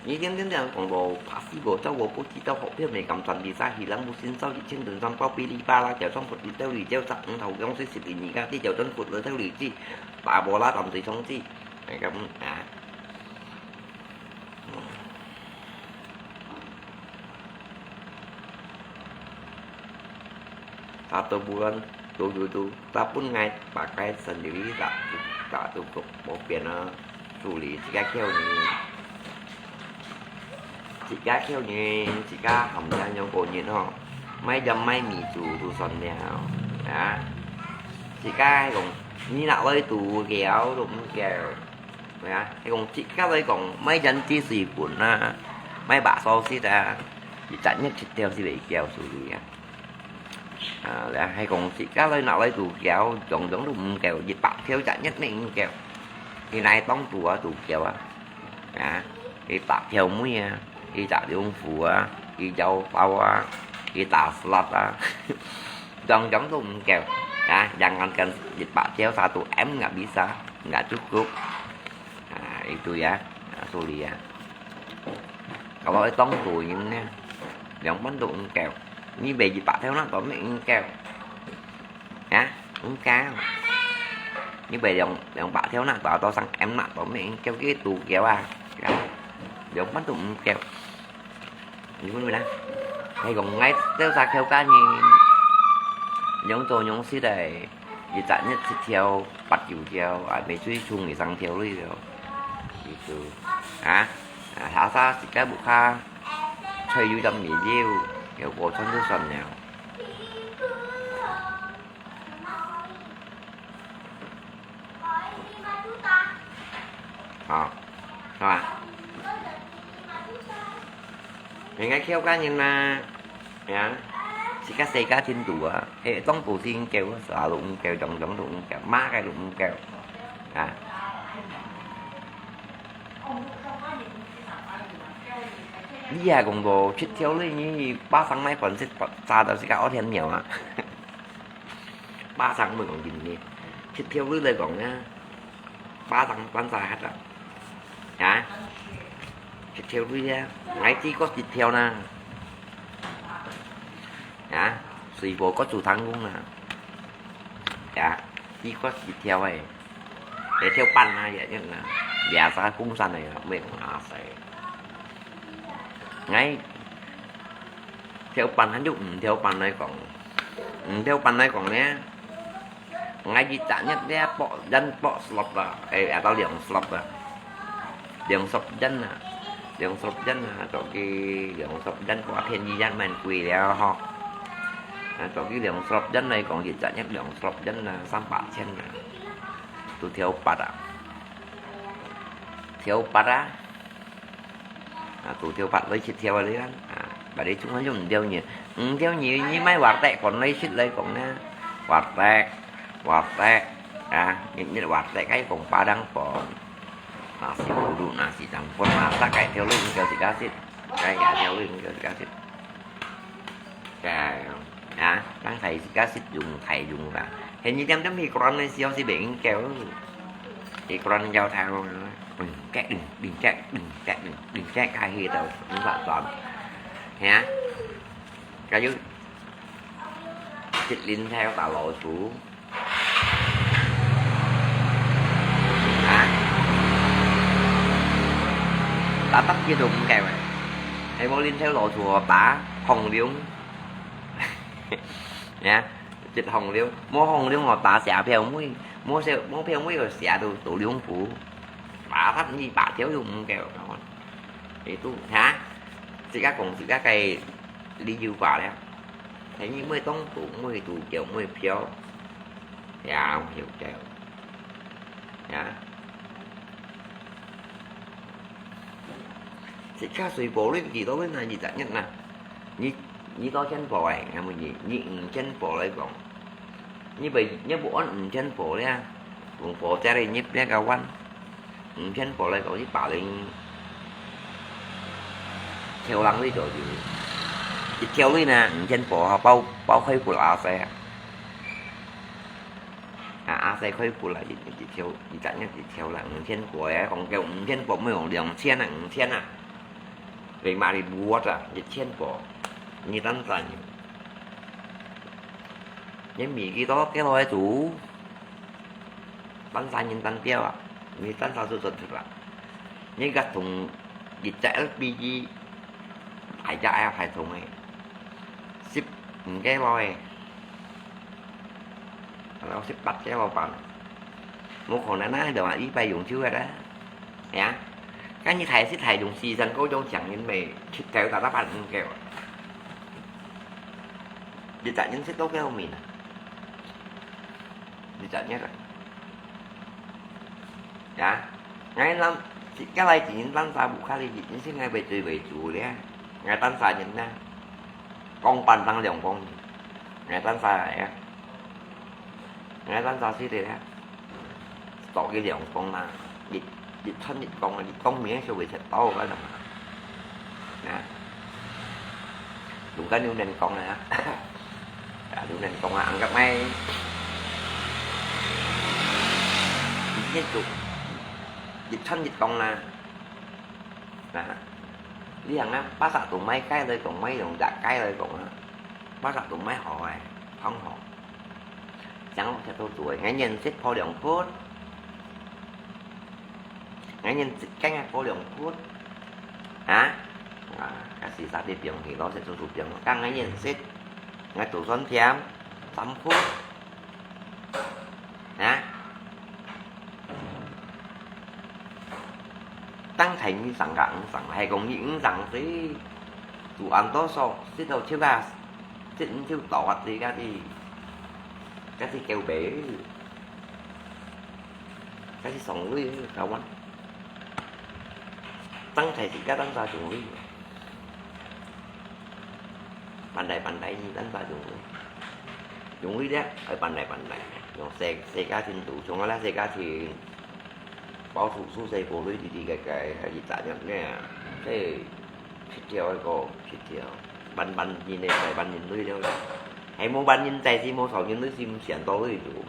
Ý kiến đến đây còn bộ bác sĩ bộ cháu bộ bố trí tao hậu phiên này cầm toàn đi xa hỉ lắm bố xin sau dị trên đường dăm bao pi đi ba la kéo trong Phật đi theo lì treo chặt thầu gong xích xịt đi nhị ca đi kéo trong Phật lỡ theo lì chi. Bà bộ la tắm suối trong chi. Này, cái, à. Satu bulan, tu, tu, tu, ta pun ngai pakai sendiri tak, tak cukup, mau pian ah, suli, jika kêu ni, jika kêu ni, jika ham ya nyong ko nyin ho, mai jam mai mi tu, tu son liao, ya, jika kong, ni nak loi tu, kêu, tu kêu. 係啊，你講自家來講，買胭脂水本啊，買白素色啊，一隻月七條係會夠數你啊。啊，然後係講自家來拿來度夠，樣樣都毋夠，一百條一隻月乜毋夠。你哪當度啊，度夠啊？啊，你打條尾啊，你打兩副啊，你腰包啊，你打slot啊，樣樣都毋夠。啊，jangankan一百條，satu M nggak bisa, nggak cukup. Ah, itu ya, ah, sorry ya. Kalau orang tua ini, yang pun tu engkau. Ni beli pak tau nak tu mek engkau. Ya, engkau. Ni beli yang, yang pak tau nak tu atau sang M nak tu mek engkau gitu, kau ah. Ya. Yang pun tu engkau. Ni pun bila. Hay kong ngai teo sa kêu cá nhân. Yang tu yang si đây. Di tak nyet si theo, pat yu theo, ai mei chui chung ni sang theo lui theo. Itu. Ha? Ha, sa sa si ka bu ka. Chui yu dam mi liu. Yo ko chon tu son neo. Ha. Ha. Ni ngai kêu cá nhân mà. Ya. Si ka se ka tin tu a. Eh, tong tu si kêu, sa lu kêu, dong dong lu kêu, ma cái lu kêu. Ha. Ni ya kong bo, chit theo lui ni, ba sang mai pon sit, sa tao si ka o thian nhiều a. Ba sang mui kong yin ni. Chit theo lui lai kong a. Ba sang pan sa hat a. Hả? Chit theo lui a. Ngai chi có chit theo na. Hả? Sui bo có chủ thắng cũng na. Hả? Chi có chit theo ai. Để theo pan na, ya, ya na. Ya sa cũng sa này, mui kong a sai. Ngai, 跳板還有毋跳板來講，毋跳板來講呢，𠊎一隻月呢，博，人博十粒啊，誒，也到兩十粒啊，兩十人啊，兩十人啊，做佢兩十人，較便宜也蠻貴了吼。啊，做佢兩十人來講，一隻月兩十人啊，三百千啊，都跳八啊，跳八啊。 啊，都跳八來去跳啊，你看，啊，別个種還有毋跳呢，毋跳呢，你買warteg款來食來講呢，warteg，warteg，啊，你，你warteg該講巴當飯，nasi uduk，nasi campur，masak該條路毋夠自家食，該也條路毋夠自家食。 Kaya, ha, nang sai sika sit yung thai yung ka. Hen yi tiam tiam hi Quran ni siau si beng kêu. Hi Quran yau thai yung. Beng kẹt đừng, beng kẹt, beng kẹt đừng, beng kẹt khai hi tàu, không phải toàn. Ha? Cái dư. Sit linh theo tà lộ chú. Hả? Tá tắt kia đùng kèo này. Hay mua linh theo lỗ chùa tá hồng liu. Nha, chết hồng liu. Mua hồng liu ngọt tá xả phiêu mũi. Mua phiêu mũi rồi xả tù tù liu phủ. Tá tắt như bà thiếu dùng kèo. Thì tu hả? Xí cá cùng xí cá cây đi dư quả đấy. Thế nhưng mới tống tụ mới tụ kiểu mới phiếu. Yà, không hiểu kèo. Yà. Xí cá suy bố lên gì đó với này gì chẳng nhận nè. Nhị, nhị đó chân bố ấy, nghe một nhị, nhị, ừ, chân bố lấy bóng. Nhị bởi, nhị bộ ăn, ừ, chân bố đấy à. Cũng bố cha đây nhịp đấy cao văn. Ǹ phiên bò lai kông yit bả linh. Thiêu lăng li chô yû. Yit thiêu li nè, ǹ phiên bò ha, bao, bao khui phu la a sai. Ha, a sai khui phu la, yit, yit thiêu, yit chak nhất yit thiêu la, ǹ phiên bò ya, kông kêu ǹ phiên bò mới kông liang chiên à, ǹ phiên à. Vì mà đi bùa à, yit phiên bò. Nhi tan tan. Nhân Mỹ kì đó cái lối chủ. Tan sa nhân tan tiêu à. Nhi tan sa sụt sụt sụt à. Nhi gắt thùng, yit chak L P G. Ai chak ai phải thùng ấy. Sip, ǹ cái lối. Nó sip bắt cái lối bằng. Một khổ nè nè, đồ mà ý phải dùng chữ rồi đó. Nhá. Cái như thầy sip thầy dùng xì dần cô trong chẳng nhân mày. Chít theo ta đáp án kêu. Yit chak nhân sip tốt cái không mình à. Yit chak nhất à. Ya. Ngai năm, cái lai chỉ nhân tan sa bù khá li yit, nhân sip ngai về tùy về chủ đấy. Ngai tan sa nhân nè. Kông bàn tăng liang kông. Ngai tan sa ya. Ngai tan sa sip đấy ya. Tỏ cái liang kông mà. Yit, yit chun yit kông à, yit kông miếng số về thật tao cái lòng. Nè. Đúng cái nhu nền kông này á. À, nhu nền kông à, ăn gấp mày. Yit chun yit kông nè. Nè. Lý hàng á, bác sĩ tụi máy cái đây còn máy dùng giặc cái đây còn á. Bác sĩ tụi máy hỏi, không hỏi. Chẳng có thể tôi tuổi, ngã nhân xếp phó đường phút. Ngã nhân xếp cánh phó đường phút. Hả? À, cái gì sao đi biếng thì nó sẽ tụt tụt biếng. Các ngã nhân xếp, ngã tụt xuân thiam, sắm phút. Hả? Tăng thành như sẵn cả ứng sẵn, hay còn như ứng sẵn xí. Tụi ăn tó sọ, xí đâu thiếu ba, xí ứng thiếu tỏ hoặc gì cái gì. Cái gì kêu bể. Cái gì sống lui, cao lắm. Tăng thành thì cái tăng ra chúng lui. Bàn đài, bàn đài gì tăng ra chúng lui. Chúng lui đấy, ở bàn đài, bàn đài. Dùng xe, xe cá thiên tủ, chúng nó là xe cá thiên. Bảo thủ số xe của lui đi đi cái cái, hay gì trả nhận nè. Thế, chết theo cái cô, chết theo. Bàn, bàn nhìn này, phải bàn nhìn lui đâu. Hay mua bàn nhìn chạy thì mua sáu nhìn lui thì mua xiển to lui đủ.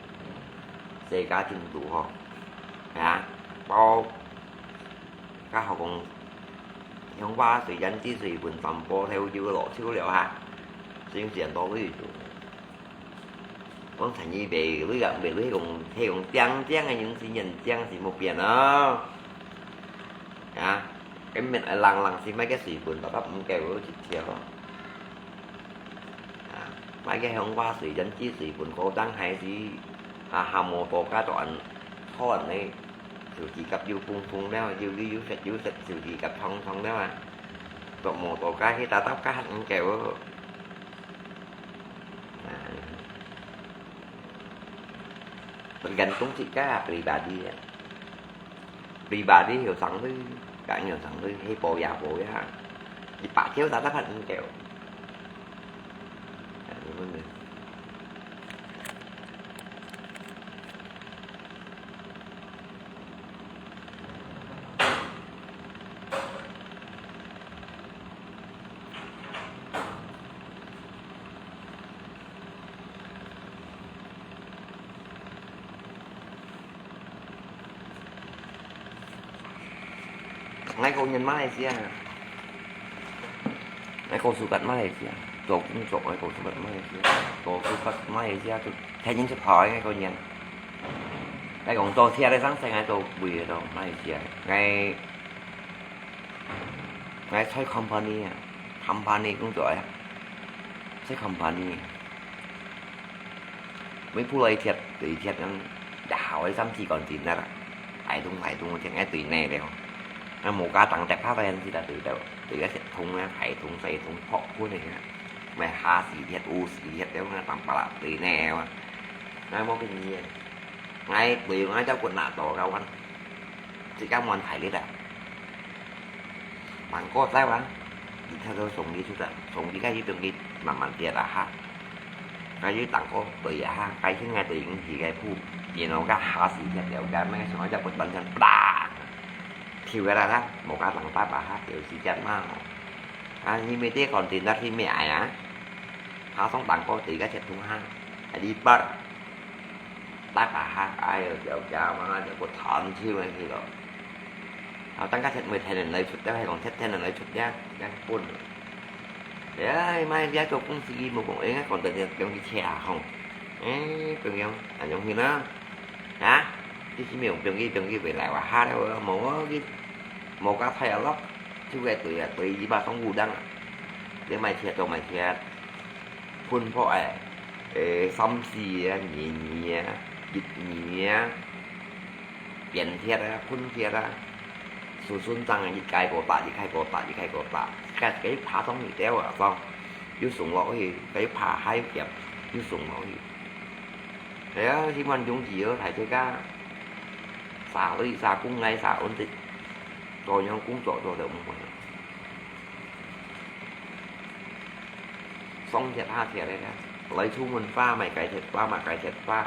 Xe cá thiên tủ hả? Hả? Bao 家學講，鄉巴水飲之水分傳播，頭就落手了哈，先先到位就。講陳義備，你講，你講，係講靚靚个人是人靚是無變啊。啊，根本係冷冷是買个水分，大家毋夠一條。大家鄉下水，人之水分高，當還是啊，下無多加多人，好人呢，手指甲又紅紅了，又綠又色又色，手指甲長長了啊，都無多加去打打加很久哦。啊，tergantung kita pribadi啊。 Pribadi有生理，甲有生理，去保养保养，一百triệu打打พันเดียว。𠊎个人馬來西亞，𠊎个sukat馬來西亞，做工作𠊎个sukat馬來西亞，做sukat馬來西亞，就天天出跑𠊎个人。𠊎講做車个上升，𠊎做位个咯，馬來西亞。𠊎，𠊎在company啊，company工作啊，在company。 每鋪來一貼，對一貼樣，也好个三四公斤啊啦，大桶大桶个貼，愛對內了。啊，無加當跌下來，人知道對到，對个鐵桶啊，大桶細桶，破分个啊，買下四貼、五四貼了，啊，當巴拉對內了啊。啊，無便宜个，𠊎對𠊎照顧拿到个，自家問題个啦。 芒果在哇，你偷偷送你出来，送你个去中间慢慢跌啦哈。个去芒果对啊哈，个现在对应起个铺，然后个下时才了解，那个什么叫不断层，啪，跳下来啦，无个人爸爸哈，有时间嘛吼。啊，你没得讲真的去买啊，他送芒果对个切通哈，还一半。 大把下，哎喲，小家嘛，就不談去问去咯。啊，等下切，每天人来出，等下讲切，天人来出呀，也分。哎，买这个公司无讲，哎，讲到这东西切啊，吼。哎，朋友，啊，容易呢？啊？这是没有朋友，朋友未来哇，哈了，无啊，去，无个太阳咯，就该对啊，对，一把上古当啊。你买切，都买切。 分布誒，誒，三四啊，二二啊，一二啊，變鐵啊，分鐵啊，順順正啊，一個過百，一個過百，一個過百，該，該爬上去了啊，上，又送落去，該爬還有夾，又送落去。哎呀，希望中意哦，大家，啥位啥工來啥穩定，做樣工作做得毋會。 上貼下貼个啦，來出門花，買該貼花，買該貼花。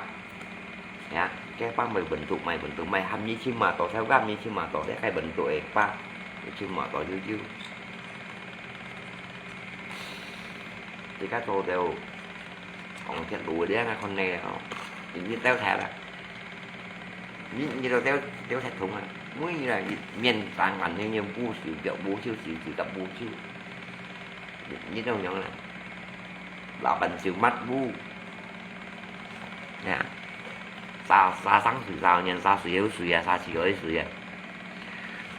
呀，該花買本土，買本土，買含一千萬多，才含一千萬多，這該本土个花，一千萬多有有。這个做到，講鐵路个，你看呢，哦，已經掉忒啦。 你，你都掉，掉忒桶啊！每日啊，一面打眼睛，用布收，腳布收，收，收，腳布收。你，你都樣啦。老闆就抹布。呀，沙，沙生水，沙年沙水好水啊，沙池好水啊。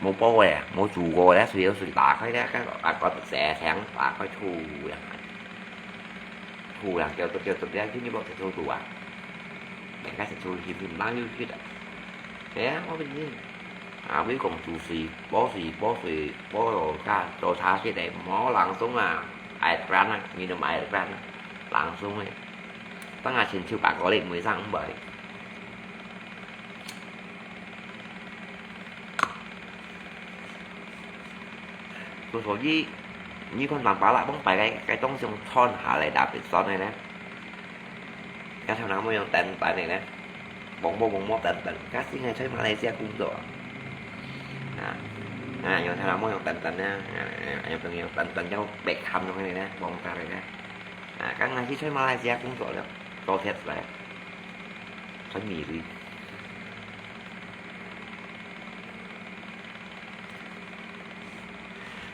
無包个，無煮過个，水好水打開咧，該，啊，個蛇聲打開吐啊。 吐啊，叫做，叫做，你看你無食素肚啊？人家食素是毋能有血啊。哎呀，我跟你，啊，我講煮水，煲水，煲水，煲落去，做茶食个，無冷凍啊，air brand啊，你都買air brand啊，冷凍个。等下親手把个，你每生毋會。 所以，你看南巴拉往擺个，該當像穿下來特別酸个呢。該頭那麼樣等等个呢，摸摸摸摸等等，該先係在馬來西亞工作啊。啊，啊，用頭那麼樣等等呢，啊，啊，用用等等叫白喊東西呢，摸摸个呢。啊，剛開始在馬來西亞工作了，做鐵來，很迷離。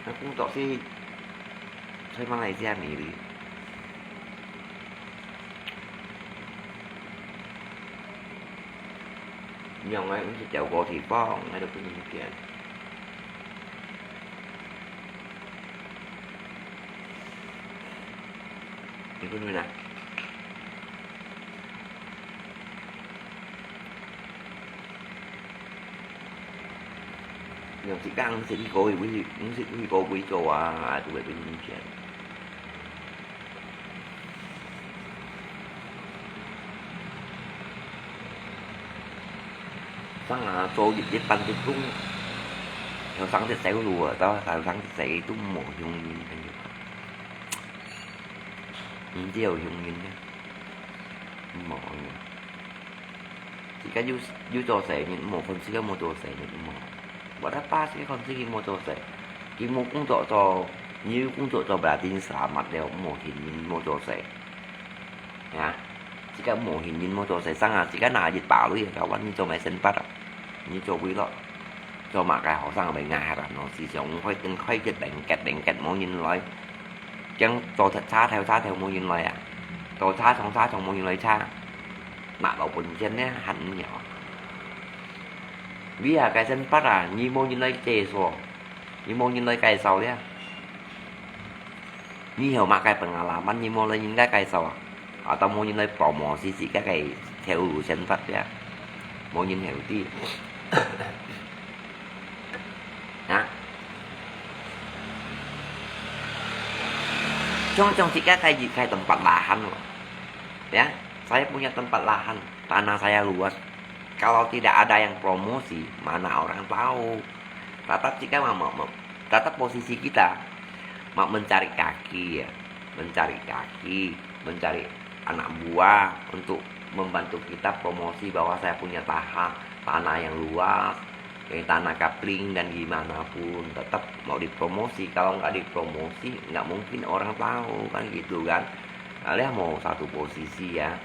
該工作係在馬來西亞迷離。樣个，毋係調過地方，𠊎都毋知。你講咩啊？有時間毋識去過位，毋識去過位做啊，都會分人騙。上啊，做一一般的工，後生的細路啊，到後生的細都無容易，毋知有容易呢，無容易。 自家有，有做生意，無分自家無做生意，無。我的爸自家看自己無做生意，佢無工作做，你有工作做，berarti selamat了，無閒人無做生意。Ya，自家無閒人無做生意，生啊，自家拿一把鐳，kawan，你做麼个生活啊？你做位咯？做麼个學生會挨下咯？時常開燈開結，零結零結，無人來。將做茶頭茶頭無人來啊，做茶廠茶廠無人來茶。 拿到本錢呢，還毋曉。你啊，該生活啊，你無人來介紹，你無人來介紹了。你有麼个pengalaman，你無人來介紹啊？Atau無人來promosi自家个頭路生活了，無人曉得。啊？Contoh自家个一个tempat lahan咯。Ya, saya punya tempat lahan, tanah saya luas. Kalau tidak ada yang promosi, mana orang tahu? Tetap kita mau, mau, mau, tetap posisi kita mau mencari kaki, ya, mencari kaki, mencari anak buah untuk membantu kita promosi bahwa saya punya taha-, tanah yang luas, eh, tanah kapling dan gimana pun tetap mau dipromosi. Kalau nggak dipromosi, nggak mungkin orang tahu, kan gitu kan. Kalian mau satu posisi ya,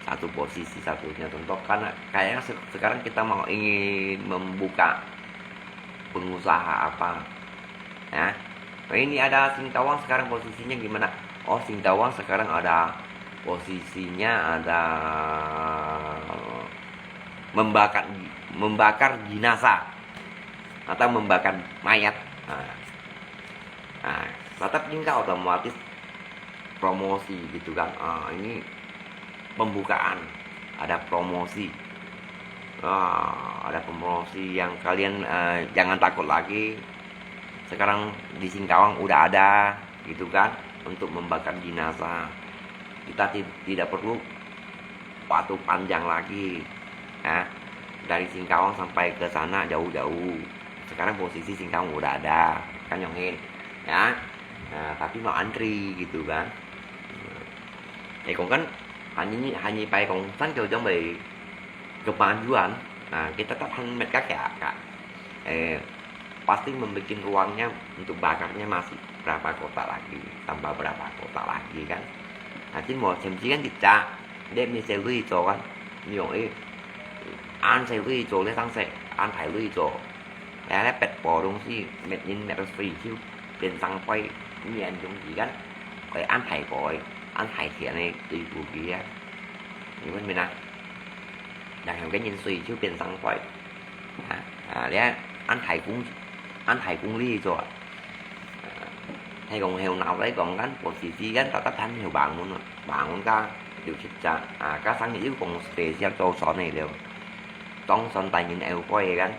satu posisi satunya contoh. Karena kayaknya se-, sekarang kita mau ingin membuka pengusaha apa. Ya. Nah, ini ada Singkawang sekarang posisinya gimana? Oh, Singkawang sekarang ada posisinya ada membakar, membakar jenazah atau membakar mayat. Nah, nah, tetap tinggal otomatis promosi gitu kan. Ah, ini pembukaan, ada promosi. Ah, ada promosi yang kalian, eh, jangan takut lagi. Sekarang di Singkawang udah ada, gitu kan, untuk membakar jenazah. Kita ti-, tidak perlu waktu panjang lagi, ya. Dari Singkawang sampai ke sana jauh-jauh. Sekarang posisi Singkawang udah ada, kan Yongin, ya. Nah, tapi mau antri gitu kan. Eh, kong kan, hanya, hanya pai kong san kau jang bai kemajuan. Nah, kita tak han met kaki akak. Eh, pasti membuat ruangnya untuk bakarnya masih berapa kotak lagi, tambah berapa kotak lagi kan. Nah, jadi mau jam kan tidak, dia mesti lui kan. Ni yong eh, an sai lui cho, le sang sai, an thai lui cho. แล้วแปดปอตรงที่เม็ดยินเม็ดละสี่คิวเป็นสังไฟเมียนยงดีกัน ไปอันไถ่ปอย อันไถ่เสียในตีกูเกียนี่มันเป็นนะ อยากเห็นกันยินสี่คิวเป็นสังไฟ อ่า อ่า แล้วอันไถ่กุ้ง อันไถ่กุ้งลี่จ้ะ ให้กองเฮวหนาวได้กองกัน ปวดสีสีกัน ตาตัดทันเฮวบางมุน บางมุนก็อยู่ชิดจะ อ่า ก็สังอยู่กองสเปเชียลโจสอนให้เร็ว ต้องสอนไต่ยินเอวก้อยกัน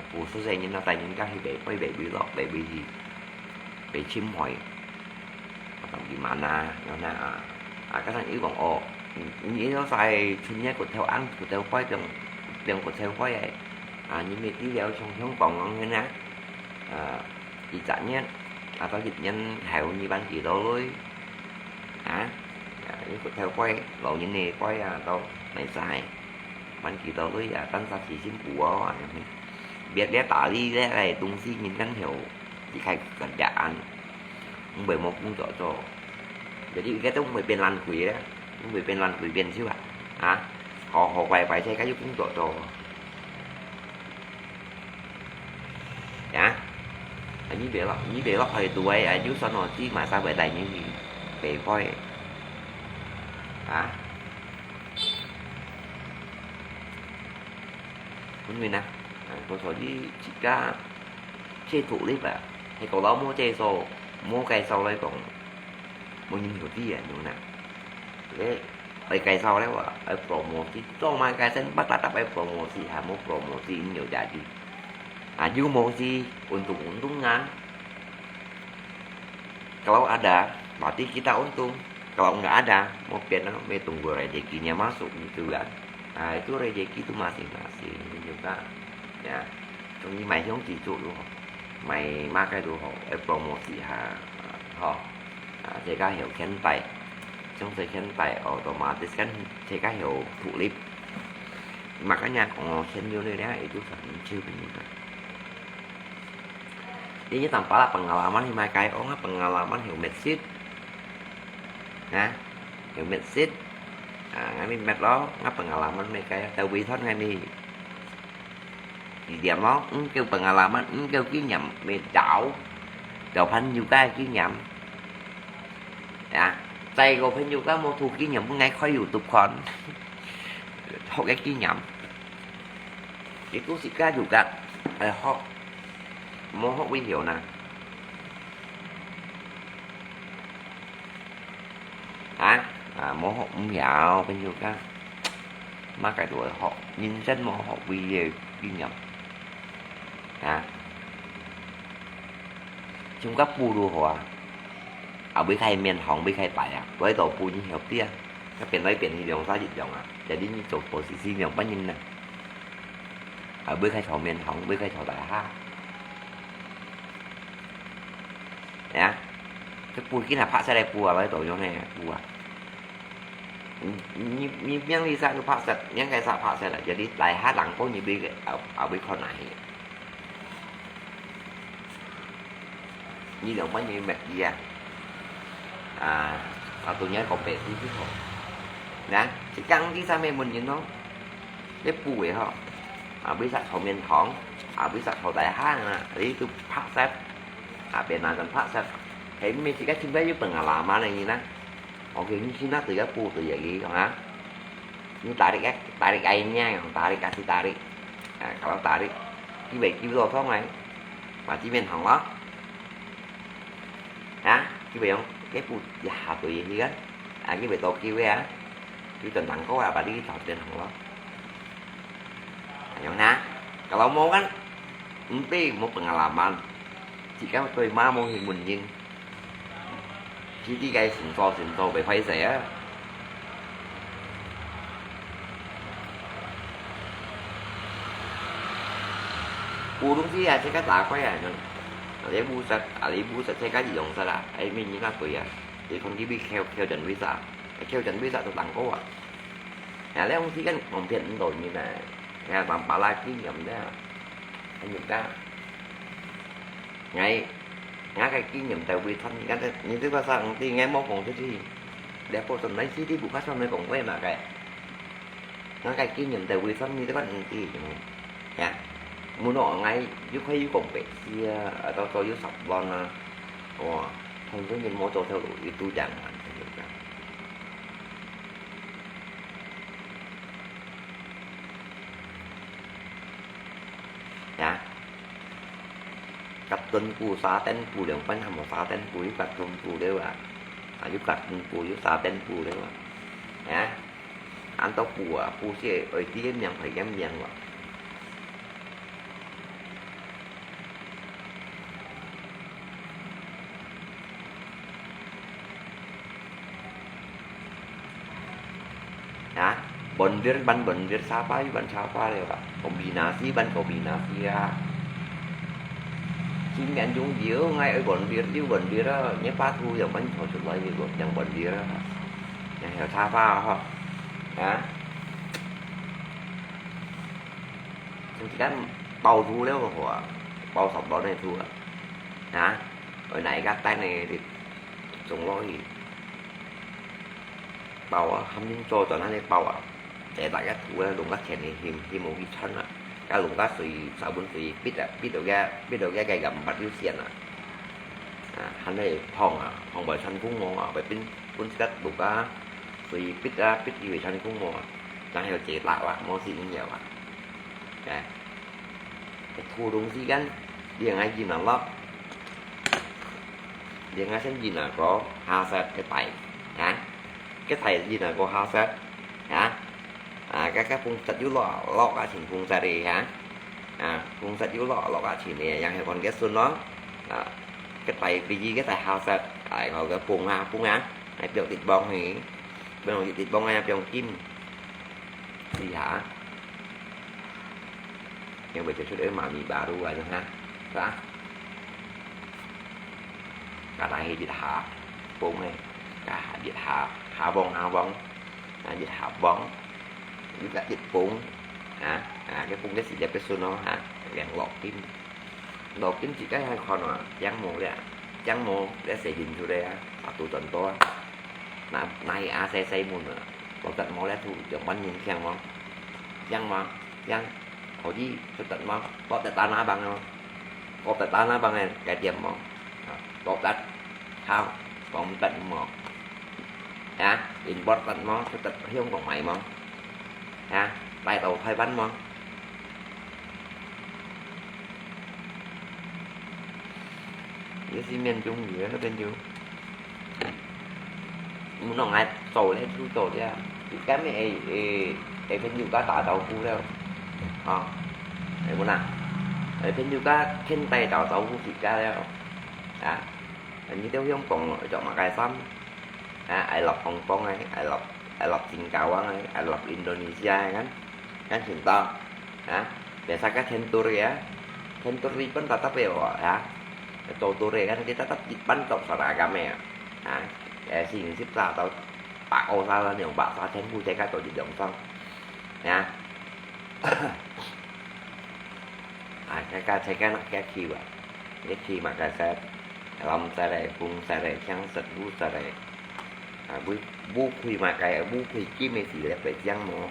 ผู้สุดเซยินเราไต่ยินก็ให้เบรกไว้เบรกวีล็อกเบรกวีดี ไปชิมหอย ทำกินมานะแล้วนะ อ่า อ่า ก็ทางอีกของออก นี่เราใส่ชุดเนี้ยกดแถวอังกดแถวก้อยเปียงเปียงกดแถวก้อยไอ้ อ่า นี่มีที่เดียวช่องช่องกล่องน้องเห็นนะ อ่า อีจัดเนี้ย อ่า ตอนหยิบเนี้ยแถวนี้บ้านกี่โลเลย ฮะ อ่า นี่กดแถวก้อย เรายินในก้อย อ่า เราไม่ใส่ มันกี่โลเลย อ่า ตั้งสักสี่สิบหัว อ่า เบียดเลียตาลีเลียอะไรตรงซี่ยินกันแถว ที่ใครกันจะอัน มึงไปมกมึงเจาะจอ เดี๋ยวนี้แกต้องไปเป็นรันคุยแล้ว มึงไปเป็นรันคุยเป็นชื่อว่า ฮะ ขอขอไปไปใช่ก็ยุคมึงเจาะจอ นะ อันนี้เบลล์ อันนี้เบลล์คอยตัว อายุสนอที่มาซาเบอร์ใดนี่มีเบลล์ค่อย ฮะ คุณวินนะ อ่า ตัวสอนที่ชิก้า เชถูกลิบอ่ะ ให้ของเราโมเจโซ โมไกโซเลยของ โมยินอยู่ที่อ่ะ หนูนะ เลย ไปไกลเศร้าแล้วอ่ะ ไปโปรโมทที่ต้องมาไกลเส้นบัตรตัดไปโปรโมทสิ หาโมโปรโมทสิ มันอยู่ใหญ่ดี啊，又無去運動運動啊。Kalau ada, berarti kita untung. Kalau nggak ada, mau pian lah, may tunggu rezeki-nya masuk gitu kan. Nah, itu rezeki itu masing-masing juga. Ya, 所以買香燭都好，買麼个都好，愛promosi下，吼。啊，這个係現代，像這現代otomatis kan，這个係獨立。Makanya講哦，現有的咧，itu很少个。Ini tanpa lah pengalaman, si mai kai ong pengalaman, hiu met sit. Nah, hiu met sit. Ah, ngai mi met lo, ngai pengalaman mai kai, tau wi thon ngai mi. Di diam lo, ung kêu pengalaman, ung kêu kinh nghiệm, mi dau. Dau phan yu kai kinh nghiệm. Ya, tại có phan yu kai mô thu kinh nghiệm, ngai khoi YouTube kon. Học cái kinh nghiệm. Itu sika juga, eh, học. Mô học wi hiểu na. Hả? À, mô học ung hiểu, phan yu kai. Mà cái tuổi học, nhân dân mô học wi hiểu kinh nghiệm. Hả? Chúng các pu đồ hả? À, wi khai miền hỏng, wi khai bài à. Wi tổ pu như hiểu tia. Các bên đây bên đi đường xa dịch đường à. Jadi như tổ pu xí xí đường bắt nhìn nè. À, wi khai thảo miền hỏng, wi khai thảo đại ha. Ya. Cái pu kia là phá sai đây pu à, wi tổ như này pu à. Ni, ni miang li sa tu phak set, miang kai sa phak set lah. Jadi, lai ha lang ko ni bi, au, au bi kon nai. Ni dong pa ni mek dia. À, à, tụi nhớ còn bé tí chứ không. Nè, chỉ căng tí sa mẹ muốn nhìn nó. Cái bụi hả? À, bi sa thảo miên hỏng. À, bi sa thảo đại ha nè. Lý tu phak set. À, bé nà dần phak set. Thế mình chỉ cách chim bé với bằng à là mà này nè. Oke, ni Cina tu ya pu tu ya gi, ha? Ni tarik eh, tarik airnya, yang tarik, kasih tarik. Nah, kalau tarik, kibai kibai lo thong ai. Mati men hong lo. Ha? Kibai yang, cái pu ya tu ya kan. Ah, kibai to kibai ya. Kibai tentang kau apa di tau men hong lo. Ayong na. Kalau mau kan, enti mau pengalaman. Jika tôi mau mau himun yin. Chỉ đi cái sừng to sừng to bị phải xẻ á. Pu đúng gì à, thế cái tá quay à, nó. Lấy bu sắt, à, lấy bu sắt, thế cái gì dùng sắt à, ấy mình như là tuổi à. Thì không chỉ bị kheo, kheo trần với xã. Kheo trần với xã tôi tặng cô à. Nè, lé ong si kan ngom phian ndo nyi nè. Nè, bam pa lai ki ngiam nè. Anh nhục ta. Ngai, ngai cái ki ngiam tàu bi thon nyi kan, nyi tu pa sa ong ti ngai mo kong tu ti. Lé po tong nai si ti bu pa sa nai kong wei ma cái. Ngai cái ki ngiam tàu bi thon nyi tu pa ong ti. Ya. Mu no ngai, yu khai yu kong pe sia, atau tau yu sap bon a. Ủa, thành phố nhìn mô tô theo đuổi tu chẳng mà. Ya. Cặp tuần cũ, sa tên cũ, liang pan hàm sa tên cũ, yu cặp tuần cũ đấy à. À, yu cặp tuần cũ, yu sa tên cũ đấy à. Ya. Ăn tau pu à, pu sie ơi tí miang phải yếm miang à. Ha? Bondir ban bondir sapa yu ban sapa le ba. Kombinasi ban kombinasi ya. Chính miền Trung diu ngai ơi bondir diu bondir á, nhé pa thu yang ban thổ sụt lai diu yang bondir á. Yang hiểu sapa ha. Ha? Chúng ta bao thu leo hua, bao sọc bao này thu à. Ha? Ở này các tay này thì sống lo thì bao á, hâm ninh cho cho nó này bao à. Để đại các thu á, lùng các chèn này hìm, hìm một cái chân à. Các lùng các suy, sao bún suy, bít à, bít đầu cái, bít đầu cái cái gầm bật yu xiên à. À, hâm này phong à, phong bởi chân cũng mong à, bởi bún, bún cắt lùng các suy bít à, bít yu chân cũng mong à. Đang hiểu chế tạo à, mong gì cũng nhiều à. Nè. Cái thu đúng gì gắn, điện ai gì mà lắm. Điện ai xem gì là có hà sẹt cái tay. Hả? Cái tay gì là có hà sẹt. Hả? À, cái, cái phung sẹt yu lo, lo cái chỉnh phung sẹt đi hả? 啊，風塞有落，落啊，前面也係看个順咯。啊，个大飛機，个大下塞，哎，好个風啊，風啊，哎，表弟幫你，表弟幫啊，表金，試下。因為就出去買米巴路啊，哈，是吧？个大係一下風誒，个下一下，下風下風，啊，一下風。 你个一風，啊，啊，个風个時節个順咯，哈，兩落金。落金自家還看啊，靚模咧，靚模咧，洗緊出來啊，啊，都轉到啊。那，那一下洗洗門啊，落得無咧，都兩萬年靚無？靚無？靚，可以出得無？落得打那棒哦，落得打那棒个，該點無？啊，落得，好，講得無？ 啊，import得無？出得香港賣無？啊，帶到台灣無？也是免中意个，那邊就，毋弄來做咧，就做咧。自家乜會，會，會朋友家打招呼了，啊，會無啦？會朋友家牽帶打招呼自家了，啊，你到香港做麼个衫？ 啊，I love Hong Kong eh, I love, I love Singkawang eh, I love Indonesia eh, kan? Kan cinta? Ha? Biasa kan chain tour ya? Chain tour Iban tetap ya, ha? Chain tour kan, kita tetap Iban tok seragam ya. Ha? Eh, sing sip sa tau, pak o sa la niong pak sa, chain bu cai ka tau di dong sang. Ya. 啊，這个，這个，這个去啊，你去嘛，該个，藍色个、紅色个、青色、烏色个，啊，烏，烏配嘛，該烏配金个是咧白靚無？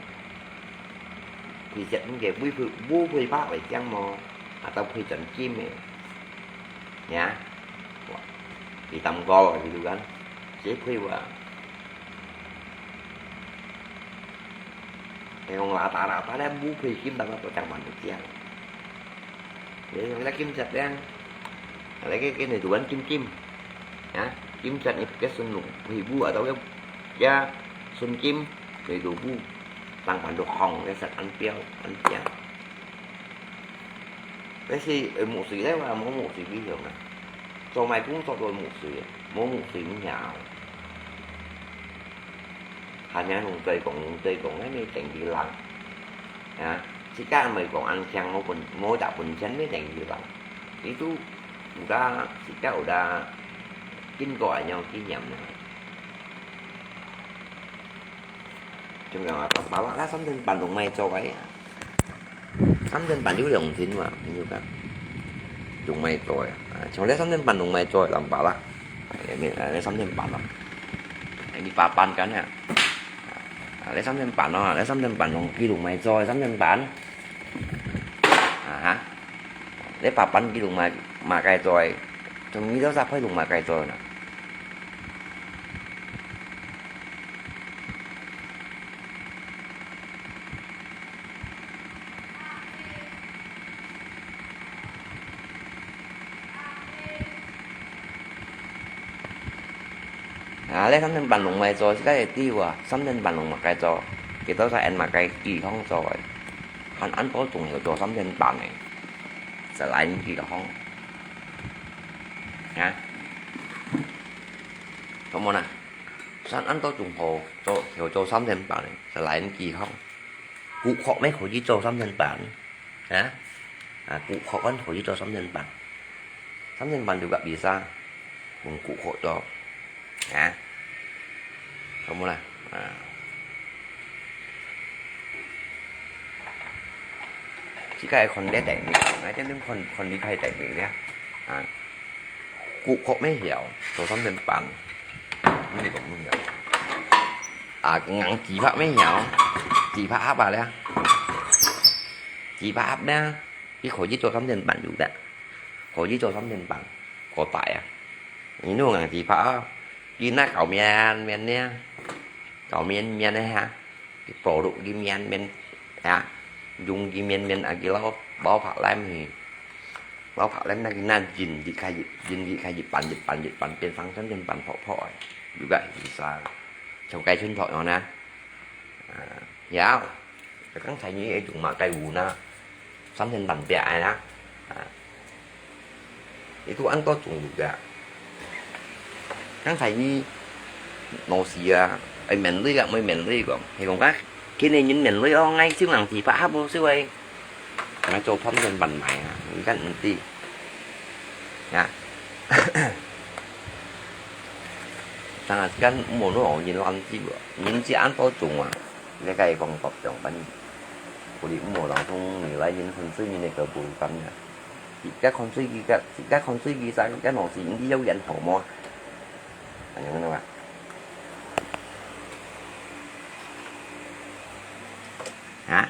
配色个烏配，烏配白白靚無？啊，都配成金个，呀，哇，你當高啊，你看，誰配啊？ Kaya kong rata-rata咧，烏配金，大家都講蠻靚。你用這金色咧，來个，个你都揾金金，啊，金色你个順路配烏啊，到个，呀，順金，你都烏，當盤都紅，个色恁標，恁靚。但是，呃，木水咧，話無木水幾樣啊？做麼个工作都木水啊？無木水毋曉。 還有用嘴講，用嘴講，該乜等於人。啊，自家毋係講恁強，無本，無大本錢，乜等於人。你都有个，自家有个經過恁樣經驗呢。仲有啊，白話啦，三點半攏毋愛做个啊。 三點半有良心嘛，你就講，攏毋愛做呀。啊，像這三點半攏毋愛做，人罷啦。哎，你，哎，這三點半咯。哎，你八班間啊？啊，這三點半咯，這三點半攏，佢攏毋愛做，三點半。啊哈，這八班佢攏嘛，嘛該做，從你到啥快攏嘛該做呢？ 啊，這三點半攏毋愛做，自家會知啊，三點半攏嘛該做，佢兜儕恁嘛該幾項做个，還恁多仲曉做三點半个，實在幾項。啊？做麼个呢？還恁多仲好做，曉做三點半个，實在幾項。 顧客乜可以做三點半，啊？啊，顧客還可以做三點半。三點半就个比賽，同顧客做，啊？好無啦？啊。自家看這電影，𠊎天天看，看這个電影呢，啊。 顧客乜曉做三點半，你講毋曉？啊，硬紙拍乜曉，紙拍盒啊咧，紙拍盒咧，佢可以做三點半有得，可以做三點半，過大啊。你弄硬紙拍啊，佢那搞麵，麵呢，搞麵，麵呢哈，佢保留佢麵，麵啊，用佢麵，麵啊，佢撈，撈拍來去。 撈拍來，那佢那印一開一，印一開一版一版一版，變成三點半薄薄个，有个意思啊。像該春托樣呢。啊，有，剛才你會用麼个有呢？三千零八个啦，啊，佢都恁多種類个。剛才你老師啊，愛免費个，毋免費个，係講啊，今日人免費哦，𠊎就能自發合作社會，𠊎做三千零八个啊，你敢毋知？啊，當然間無論人難知个，人知恁多種啊，你該講各種反正，我哋無當中你來人分水人个个不一樣啊。 一个看水机个，一个看水机上，一个老师，你有眼好無？恁樣个嘛。啊？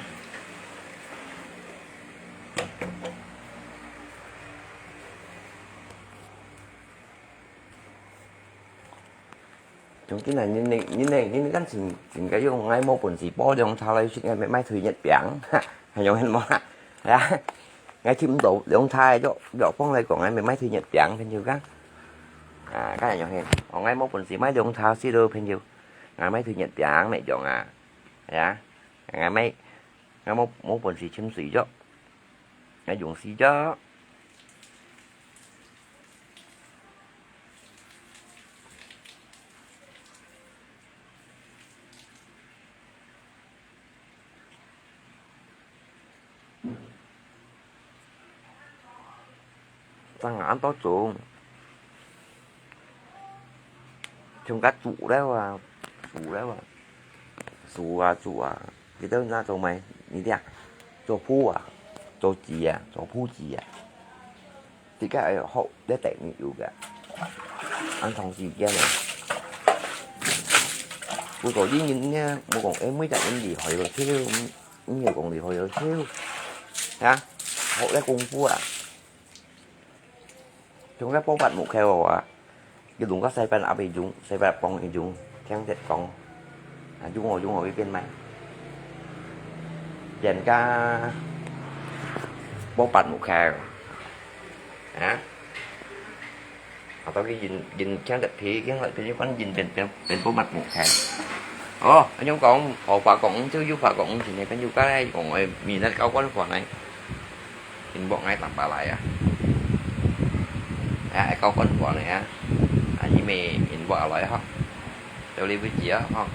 從今日人呢，人呢，人呢，敢真，真个用，𠊎無本事包涼茶來食，𠊎買，買退熱餅，哈，還用很無啦？係啊，𠊎食毋到涼茶个，藥，藥房來講，𠊎買，買退熱餅，朋友講。啊，該樣係，哦，𠊎無本事買涼茶食咯，朋友。𠊎買退熱餅，乜用啊？係啊，𠊎買，𠊎無，無本事尋水藥，𠊎用水藥。 正恁多種，像該煮了啊，煮了啊，煮啊煮啊，佢兜拿做麼个？你聽，做布啊，做紙啊，做布紙啊。 自家愛學，這等於有个。恁長時間啊。不過你人呢，無講，誒，每隻人厲害个超，毋，毋係講厲害个超。啊，學這功夫啊。像該剝伐木扣啊， 佢弄个細塊盒个用，細塊磅个用，聽得講，啊，用哦用哦，佢變賣。變个剝伐木扣，啊，啊，到佢印，印聽得皮，聽得皮，反正印變，變，變剝伐木扣。哦，恁樣講，好話講，就有話講，今日朋友家來講，誒，明日交關貨呢。 Inbox𠊎等下來啊。啊，交關貨呢啊。啊，你乜inbox來吼。到這為止啊，吼。